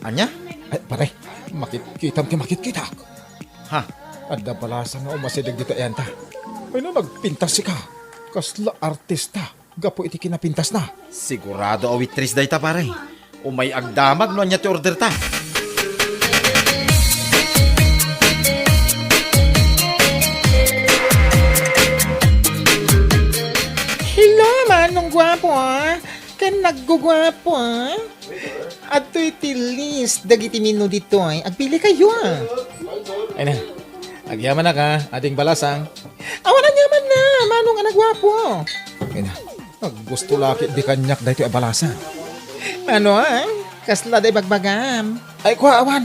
Ania? Ay, pare, makitkitam ti makitkitak. Ha? Adda balasang nga umasideg ditoy ayanta. Ay, no nagpintas sika. Kasla artista gapu iti kinapintasna. Sigurado a waitress dayta, pare. Umay agdamag no ania ti orderta. Hello, Manong Guapo, ah. Ken nagguguapo, ah. Adtoy ti list dagiti menu ditoy. Agpili kayo, ah. Ay na. Agyamanak, ah, ading balasang. Awan, agyaman na, Manong a nagguapo. Ay na. Aggusto la ket di kaniak daytoy a balasang. Ano, ah? Kasla da ibagbagam? Ay, kua, awan.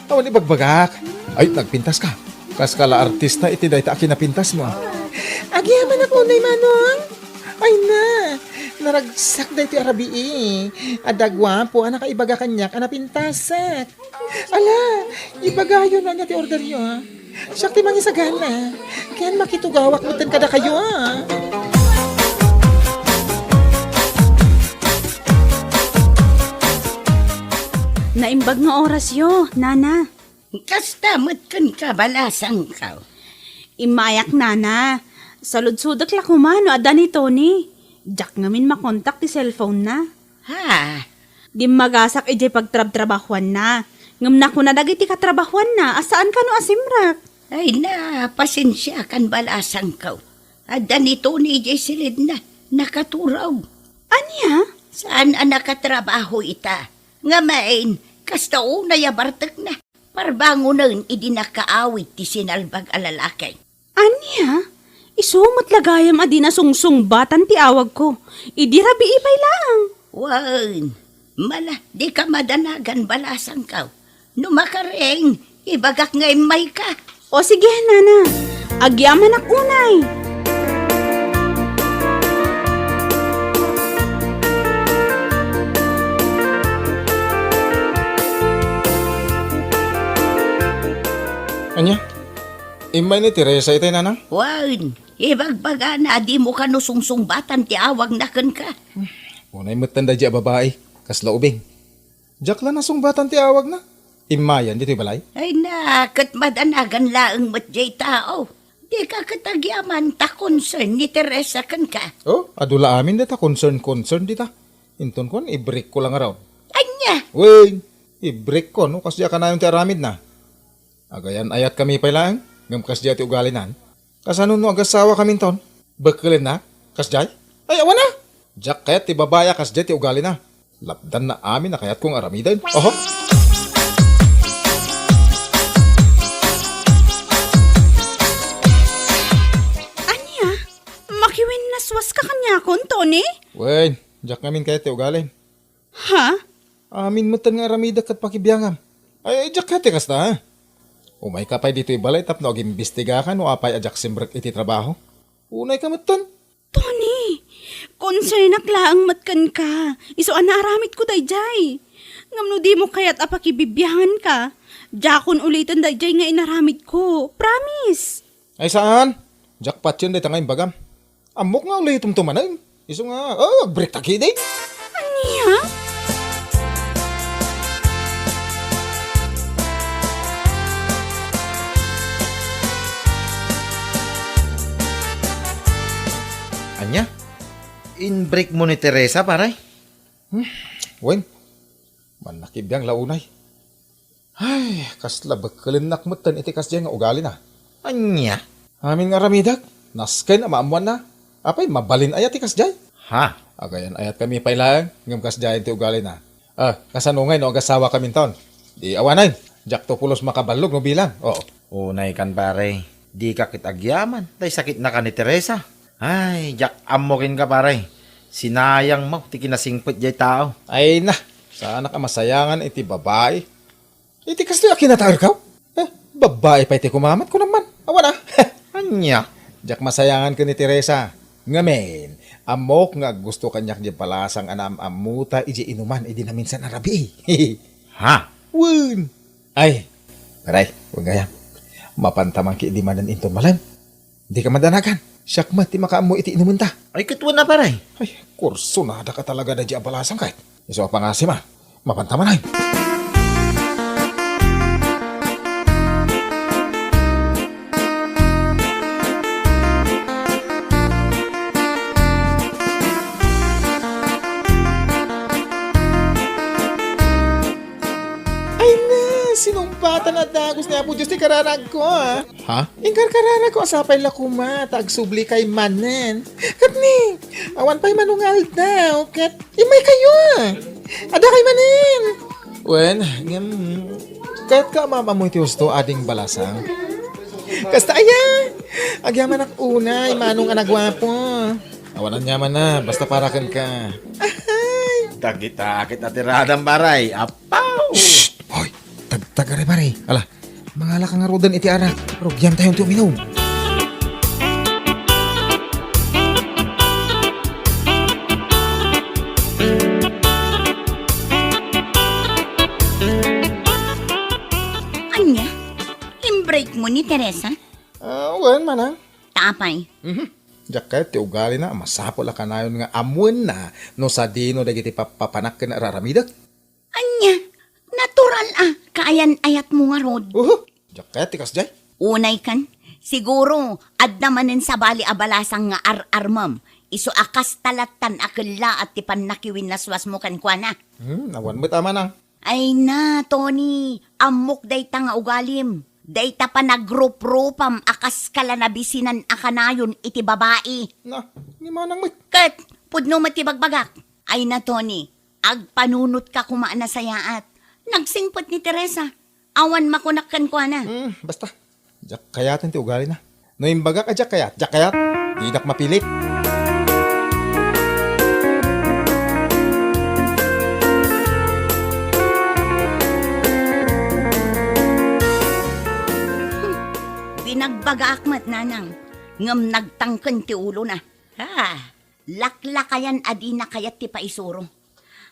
Awan ibagbagak. Ay, nagpintas ka. Kas ka la artista iti dayta a kinapintas mo. Agyamanak unay, Manong. Ay na, naragsak daytoy a rabii. Adda guapo a nakaibaga kaniak a napintasak. Ala, ibagayo no ania ti orderyo, ah. Siak ti mangisagana. Ken makitugawak metten kadakayo, ah. Naimbag nga orasyo, nana. Kasta met kenka, balasangko. Immayak, nana. Saludsodek la koma no adda ni Tony. Diak ngamin makontak ti cellphone-na. Ha? Dimmagasak idiay pagtrabtrabahuanna. Ngem nakuna dagiti katrabahuanna a saan kano a simrek. Ay na, pasensiakan, balasangko. Adda ni Tony idiay silidna. Nakaturaw. Ania? Saan a nakatrabaho ita? Ngem, kasta unay a bartekna. Parbangonen idi nakaawid ti sinalbag a lalaki. Ania? Isu met la gayam a di nasungsungbatan ti awagko. Idi rabii pay laeng. Wen, mala, dika madanagan, balasangko. No makaring, ibagak nga immayka. O sige, nana. Agyamanak unay. Ania? Immay ni Teresa itay, nanang? Wen, ibagbagana a dimo kano sungsungbatan ti awagna kenka. Unay metten daydiay a babai, kasla ubing. Diak la nasungbatan ti awagna. Immayan ditoy balay? Ay na, ket madanagan laeng met diay tao. Dika ket agyaman ta concern ni Teresa kenka. Oh, adu la amin dayta concern-concern dita. Inton kuan, i-break ko la ngarud. Ania? Wen, i-break ko, no? Kasdiay a kanayon ti aramidna. Agayan-ayatkami pay laeng, ngem kasdiay ti ugalinan. Kasano no agasawakaminton? Bekkelennak? Kasdiay? Ay, awan a! Diak kayat ti babai a kasdiay ti ugalina. Lapdanna amin a kayatko nga aramiden. Oho! Ania? Makiwinnaswaska kaniakon, Tony? Wen, diak ngamin kayat ti ugalin. Ha? Amin metten nga aramidek ket pakibiangam. Ay, ay, diak kayat ti kasta, ha? Umayka pay ditoy balay tapno agimbistigaka no apay a diak simrek iti trabaho. Unayka metten. Tony, konsernak laeng met kenka. Isu a naaramidko daydiay. Ngem no dimo kayat a pakibibianganka, diakon uliten daydiay nga inaramidko. Promise. Ay, saan? Diak patien dayta nga imbagam. Ammok nga ulitemto manen. Isu nga, oh, agbreak ta ketdi. Ania? Ania? Inbreak mo ni Teresa, pare? Hmm, wen. Mannakibiang la unay. Ay, kasla bekkelennak metten iti kasdiay nga ugalina. Ania? Amin nga aramidek, nasken a maammoanna. Apay, mabalin aya ti kasdiay? Ha? Agayan-ayatkami pay laeng, ngem kasdiayen ti ugalina. Ah, kasano ngay no agasawakaminton? Di awanen, diakto pulos makaballog no bilang. Oo. Unaykan, pare. Dika ket agyaman, tay sakitnaka ni Teresa. Ay, diak ammo kenka, pare. Sinayangmo ti kinasingpet diay tao. Ay na, saanak a masayangan iti babai. Iti kastoy a kinataerkaw? Eh, babai pay ti kumamat, kunam man. Awan a. Ania? Diak masayangan ken ni Teresa. Ngamin, ammok nga aggusto kaniak diay balasang a naam-ammota idiay inuman idi naminsan a rabii. Ha? Wen! Ay, paray, wen gayam. Mapantaman ki idi manen inton malem. Dika madanagan. Siak met ti makaammo iti inumenta. Ay, ket wen a, paray. Ay, kursunada ka talaga daydiay a balasang ket. Isu a pangasim a. Mapantaman ay. Ay na, sinumpatan a dagus ni Apo Dios ti kararagko, a. Ha? Inkarkararagko a sapay la koma ta agsubli kay manen. Ket ni, awan pay manungaldaw, ket immay kayo, a. Adda kay manen. Wen, ngem, kayat ka a maam-ammo iti husto, ading balasang? Kasta aya, agyamanak unay, manong a naguapo. Awan aniaman na, basta para kenka. Ahay! Dagita ket natiradam, paray. Apaw! Shh! Hoy! Tagtagari, pare. Ala, mangalaka ngaruden iti arak. Rugiantayon ti uminum. Ania? Imbreakmo ni Teresa? Ah, wen, manang. Ta apay? Mhm. Diak kayat ti ugalina a masapul a kanayon nga ammoenna no sadino dagiti pappapanak ken ar-aramidek. Ania? Natural a kaayan-ayatmo ngarud. Uhu, diak kayat ti kasdiay. Unay kan, siguro, adda manen sabali a balasang nga ar-armem, isu a kasta lattan a kellaat ti pannakiwinnaswasmo kenkuana. Hmm, awan met a manang. Ay na, Tony, ammok dayta nga ugalim. Dayta panagruprupam a kas kala nabisinan a kanayon iti babai. Na, ni manang met. Ket, pudno met ti bagbagak. Ay na, Tony, agpanunotka koma a nasayaat. Nagsingpet ni Teresa. Awan makunak kenkuana. Hmm, basta. Diak kayaten ti ugalina. No imbagak a diak kayat, diak kayat. Dinak mapilit. Binagbagaak met, nanang, ngem nagtangken ti ulona. Ha, laklakayan a dina kayat ti paisuro.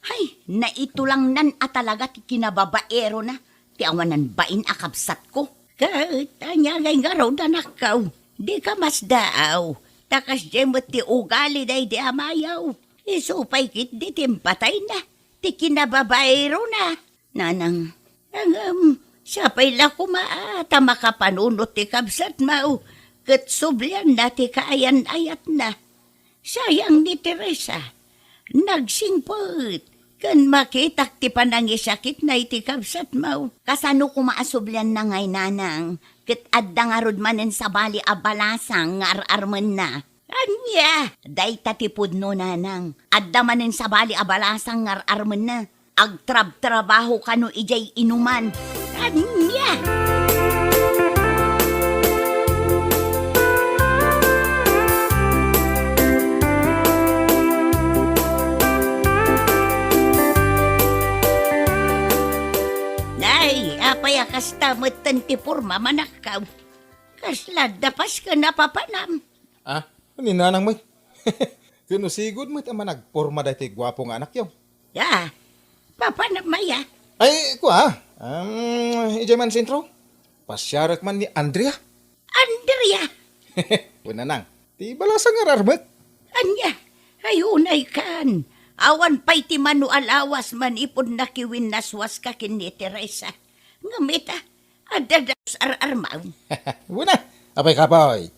Hay, naitulangnan a talaga ti kinababaerona ti awanan bain a kabsatko. Ket ania ngay ngarud, anakko? Dika masdaaw, ta kasdiay met ti ugali daydi a mayaw. Isu pay ketdi ti impatayna, ti kinababaerona. Nanang, ngem, sapay la koma a ta makapanunot ti kabsatmo, ket sublianna ti kaayan-ayatna. Sayang ni Teresa. Nagsingpet ken makitak ti panangisakitna iti kabsatmo. Kasano koma a sublianna ngay, nanang, ket adda ngarud manen sabali a balasang nga ar-armenna? Ania? Dayta ti pudno, nanang. Adda manen sabali a balasang nga ar-armenna. Agtrabtrabaho kano idiay inuman. Ania? Nay, apay a kasta metten ti pormam, anakko? Kasla adda pasken a papanam? Ah, ni nanang met. Ken no sigud met a managporma daytoy guapo nga anakyo. Ya, papanam aya? Ay, kua, um, idiay man sentro. Pasiarek man ni Andrea. Andrea? Wen, nanang, ti balasang nga ar-armek. Ania? Ay, unay kan. Awan pay ti mano a lawas manipud nakiwinnaswaska ken ni Teresa. Ngem ita, adda dagus ar-armam. Wen a, apay kapoy.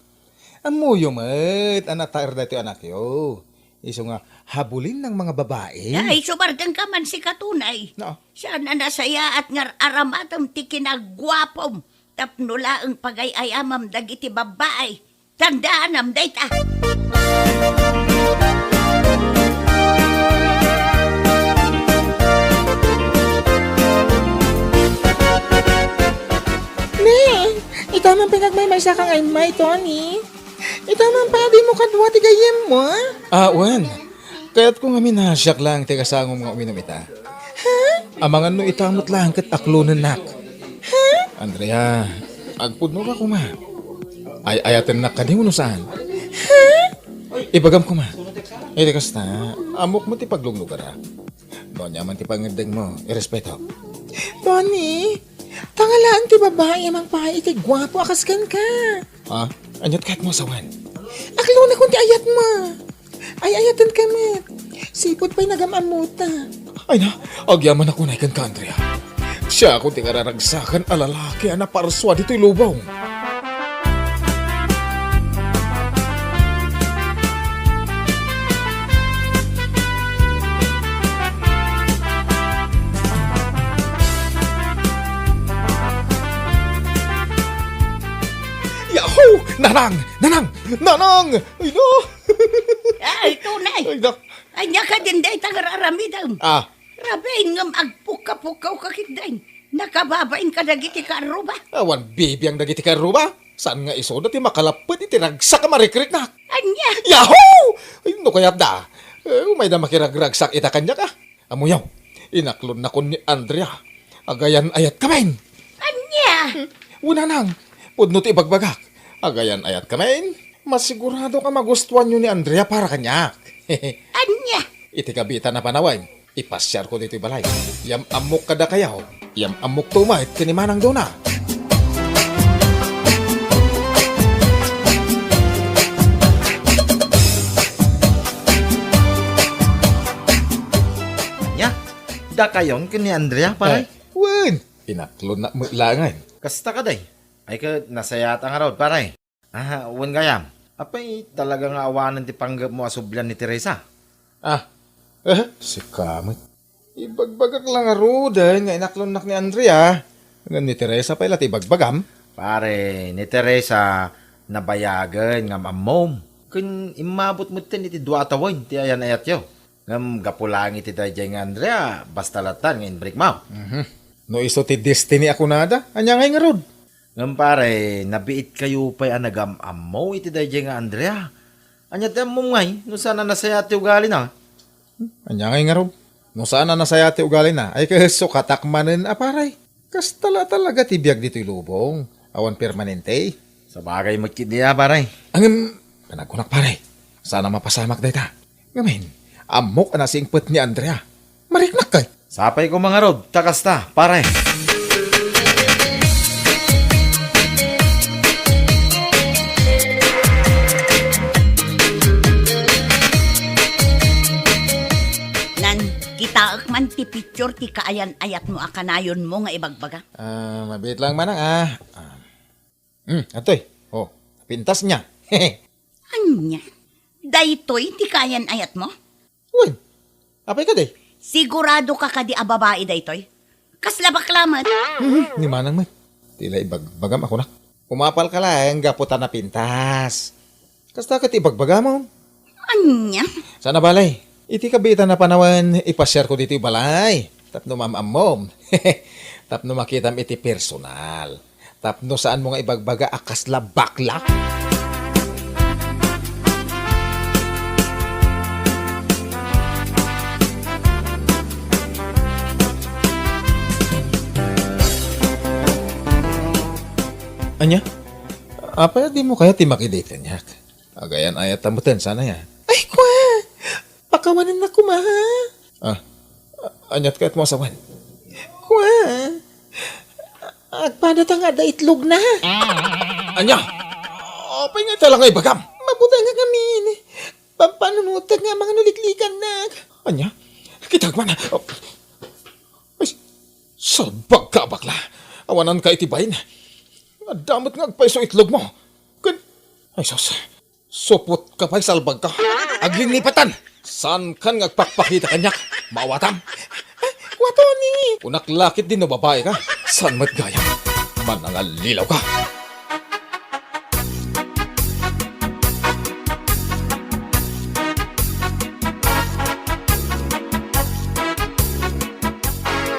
Ammoyo met a nataer daytoy anakyo. Isu nga, habulinan nga babai. Ay, sumardengka man sika, Tony. No. Saan a nasayaat nga ar-aramatem ti kinaguapom tapno laeng pagay-ayamam dagiti babbai. Tandaanam dayta. Ne, ita man pay nga agmaymaysa ka nga immay, Tony. Ita man pay a dimo kadua ti gayyemmo, a? Ah, wen. Kayatko ngamin a siak laeng ti kasangom nga uminum ita. Ha? Amangan no ita met laeng ket aklonennak. Ha? Andrea, agpudno ka koma. Ay-ayatennak kadi wenno saan? Ibagam koma. Iti kasta, ammok met ti pagluglugarak. No ania man ti pangngeddengmo, irespeto. Tony, tangalaen ti babai a mangpay iti guapo a kas kenka. Ha? Aniat kayatmo a sawen? Aklonakon ti ayatmo. Ay-ayaten ka met. Sipud pay nagam-ammota. Ay na, agyamanak unay kenka, Andrea. Siakon ti kararagsakan a lalaki a naparsua ditoy lubong. Yahoo! Nanang! Nanang! Nanang! Ay, no! Ay, Tony! Ay, nak- Ania kadin dayta nga ar-aramidem? Ah. Rabiin ngem agpukkapukkawka ketdin. Nakababain kadagiti kaarruba. Awan bibiang dagiti kaarruba. Saan nga isuda ti makalappet iti ragsak a marikriknak? Ania? Yahoo! Ay, no kayatda, eh, umayda makiragragsak ita kaniak, ah. Ammoyo, inaklonnakon ni Andrea. Agayan-ayatka met. Ania? Wen, nanang, pudno ti ibagbagak. Agayan-ayatka met. Masiguradok a magustuanyo ni Andrea para kaniak. Ania? Iti kabiitan a panawen, ipasiarko ditoy balay. Yam-ammok kadakayo. Yam-ammokto met ken ni Manang Dona. Ania? Dakayon ken ni Andrea, pare? Eh, wen, inaklonnak met laengen. Kasta kadi? Ay, ket nasayaat ngarud, pare. Ah, wen gayam. Apay, talaga nga awanen ti panggepmo a sublian ni Teresa? Ah, eh, sika met. Ibagbagak la ngaruden nga inaklonnak ni Andrea. Ngem ni Teresa pay la ti ibagbagam. Pare, ni Teresa, nabayagen nga am-ammom. Ken immabut metten iti dua a tawen ti ayan-ayatyo. Ngem gapu laeng iti daydiay nga Andrea, basta latta nga inbrikmo. Mhm. No isu ti destiny a kunada, ania ngay ngarud? Ngem pare, nabiitkayo pay a nagam-ammo iti daydiay nga Andrea. Ania ti ammom ngay no saan a nasayaat ti ugalina? Hmm, ania ngay ngarud? No saan a nasayaat ti ugalina, ay ket sukatak manen a pare. Kasta la talaga ti biag ditoy lubong. Awan permanente. Sabagay met ketdi a, pare. Ngem, panagkunak, pare. Saan a mapasamak dayta. Ngamin, ammok a nasingpet ni Andrea. Mariknak kay. Sapay koma ngarud, ta kasta, pare. Nan, kitaek man ti picture ti kaayan-ayatmo a kanayonmo nga ibagbaga. Ah, mabiit lang manang, ah. Ah. Hmm, atoy. Oh, pintas niya. Ania? Daytoy ti kaayan-ayatmo? Wen, apay kadi? Sigurado ka kadi a babai daytoy? Kasla bakla met. Hmm, ni manang met. Ti la ibagbagam a kunak. Umapal ka laeng gapu ta napintas. Kasta ket ti ibagbagam. Ania? Saan a bale. Iti kabiitan a panawen, ipasiarko ditoy balay. Tapno maam-ammom. Tapno makitam iti personal. Tapno saanmo nga ibagbaga a kasla bakla. Ania? Apay a dimo kayat ti makidate kaniak? Agayan-ayat ta metten, saan aya? Ay, kua! Pakawanennak koma, ha? Ah, a-, aniat kayatmo a sawen? Kua! Agpadata nga adda itlogna. Ania? Apay nga ita la nga ibagam? Mabutengak ngamin. Pampanunotek nga manganuliklikannak. Ania? Kitak man. Ay, salbag ka, bakla. Awanan ka iti bain. Adda met nga agpayso itlogmo. Ken, ay sus, supot ka pay, salbag ka. Aglingipatan. Saan kan nga agpakpakita kaniak? Maawatam. Ay, kua Tony! Kunak la ketdi no babai ka. Saan met gayam? Manangallilaw ka.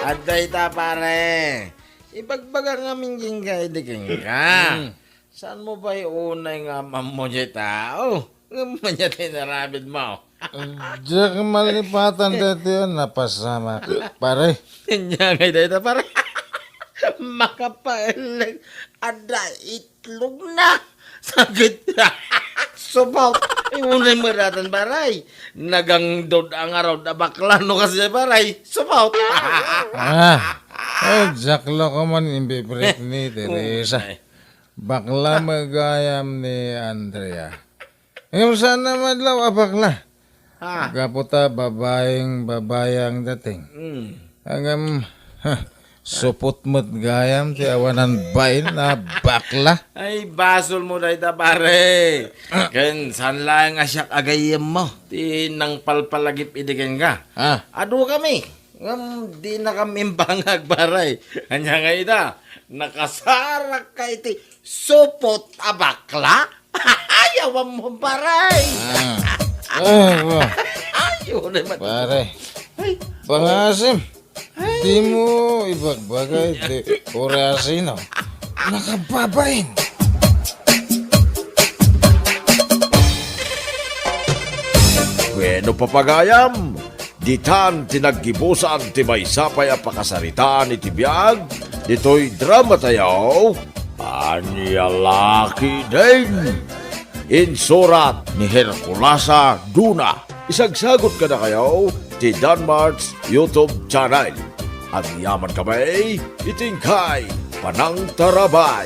Adda ita, pare. Ibagbaga ngamin kenka idi kenka. Mm. Saanmo pay unay nga am-ammo diay tao? Ngem ania ti inaramidmo? Diak malipatan daytoy a napasamak, pare. Ania ngay dayta, pare? Makapaelleng, adda itlogna. Sakit. Supot. Ay, unay mo datan, pare. Nagangdod ang arod a bakla, no, kasi, pare. Supot. Ah, oh, jaklo ko man imbibrik ni Teresa. Bakla met gayam ni Andrea. Ngem saan a madlaw a bakla? Ah. Gapu ta babaeng babai ang dating. Mm. Ngem, ha, supot met gayam ti awanan bain a bakla. Ay, basol mo dayta, pare. Ah. Ken saan laeng a siak a gayyemmo ti nangpalpalagip idi kenka. Ah. Adu kami. Ngem dinakam imbangag, pare. Ania nga ita, nakasarakka iti supot a bakla? Ay, awan mo, pare. Ah. Ah, wa. Ay, unay man. Pare. Ay. Pangasim. Ay. Di mo ibagbaga iti orasino. Nakababain. Bueno, papagayam, ditan ti naggibusan ti maysa pay a pakasaritaan iti biag ditoy drama tayo, Ania Lakidin. Insurat ni Herculasa Duna. Isagsagut kadakayo ti Danmart's YouTube channel. Agyaman kami iti inkay panangtarabay.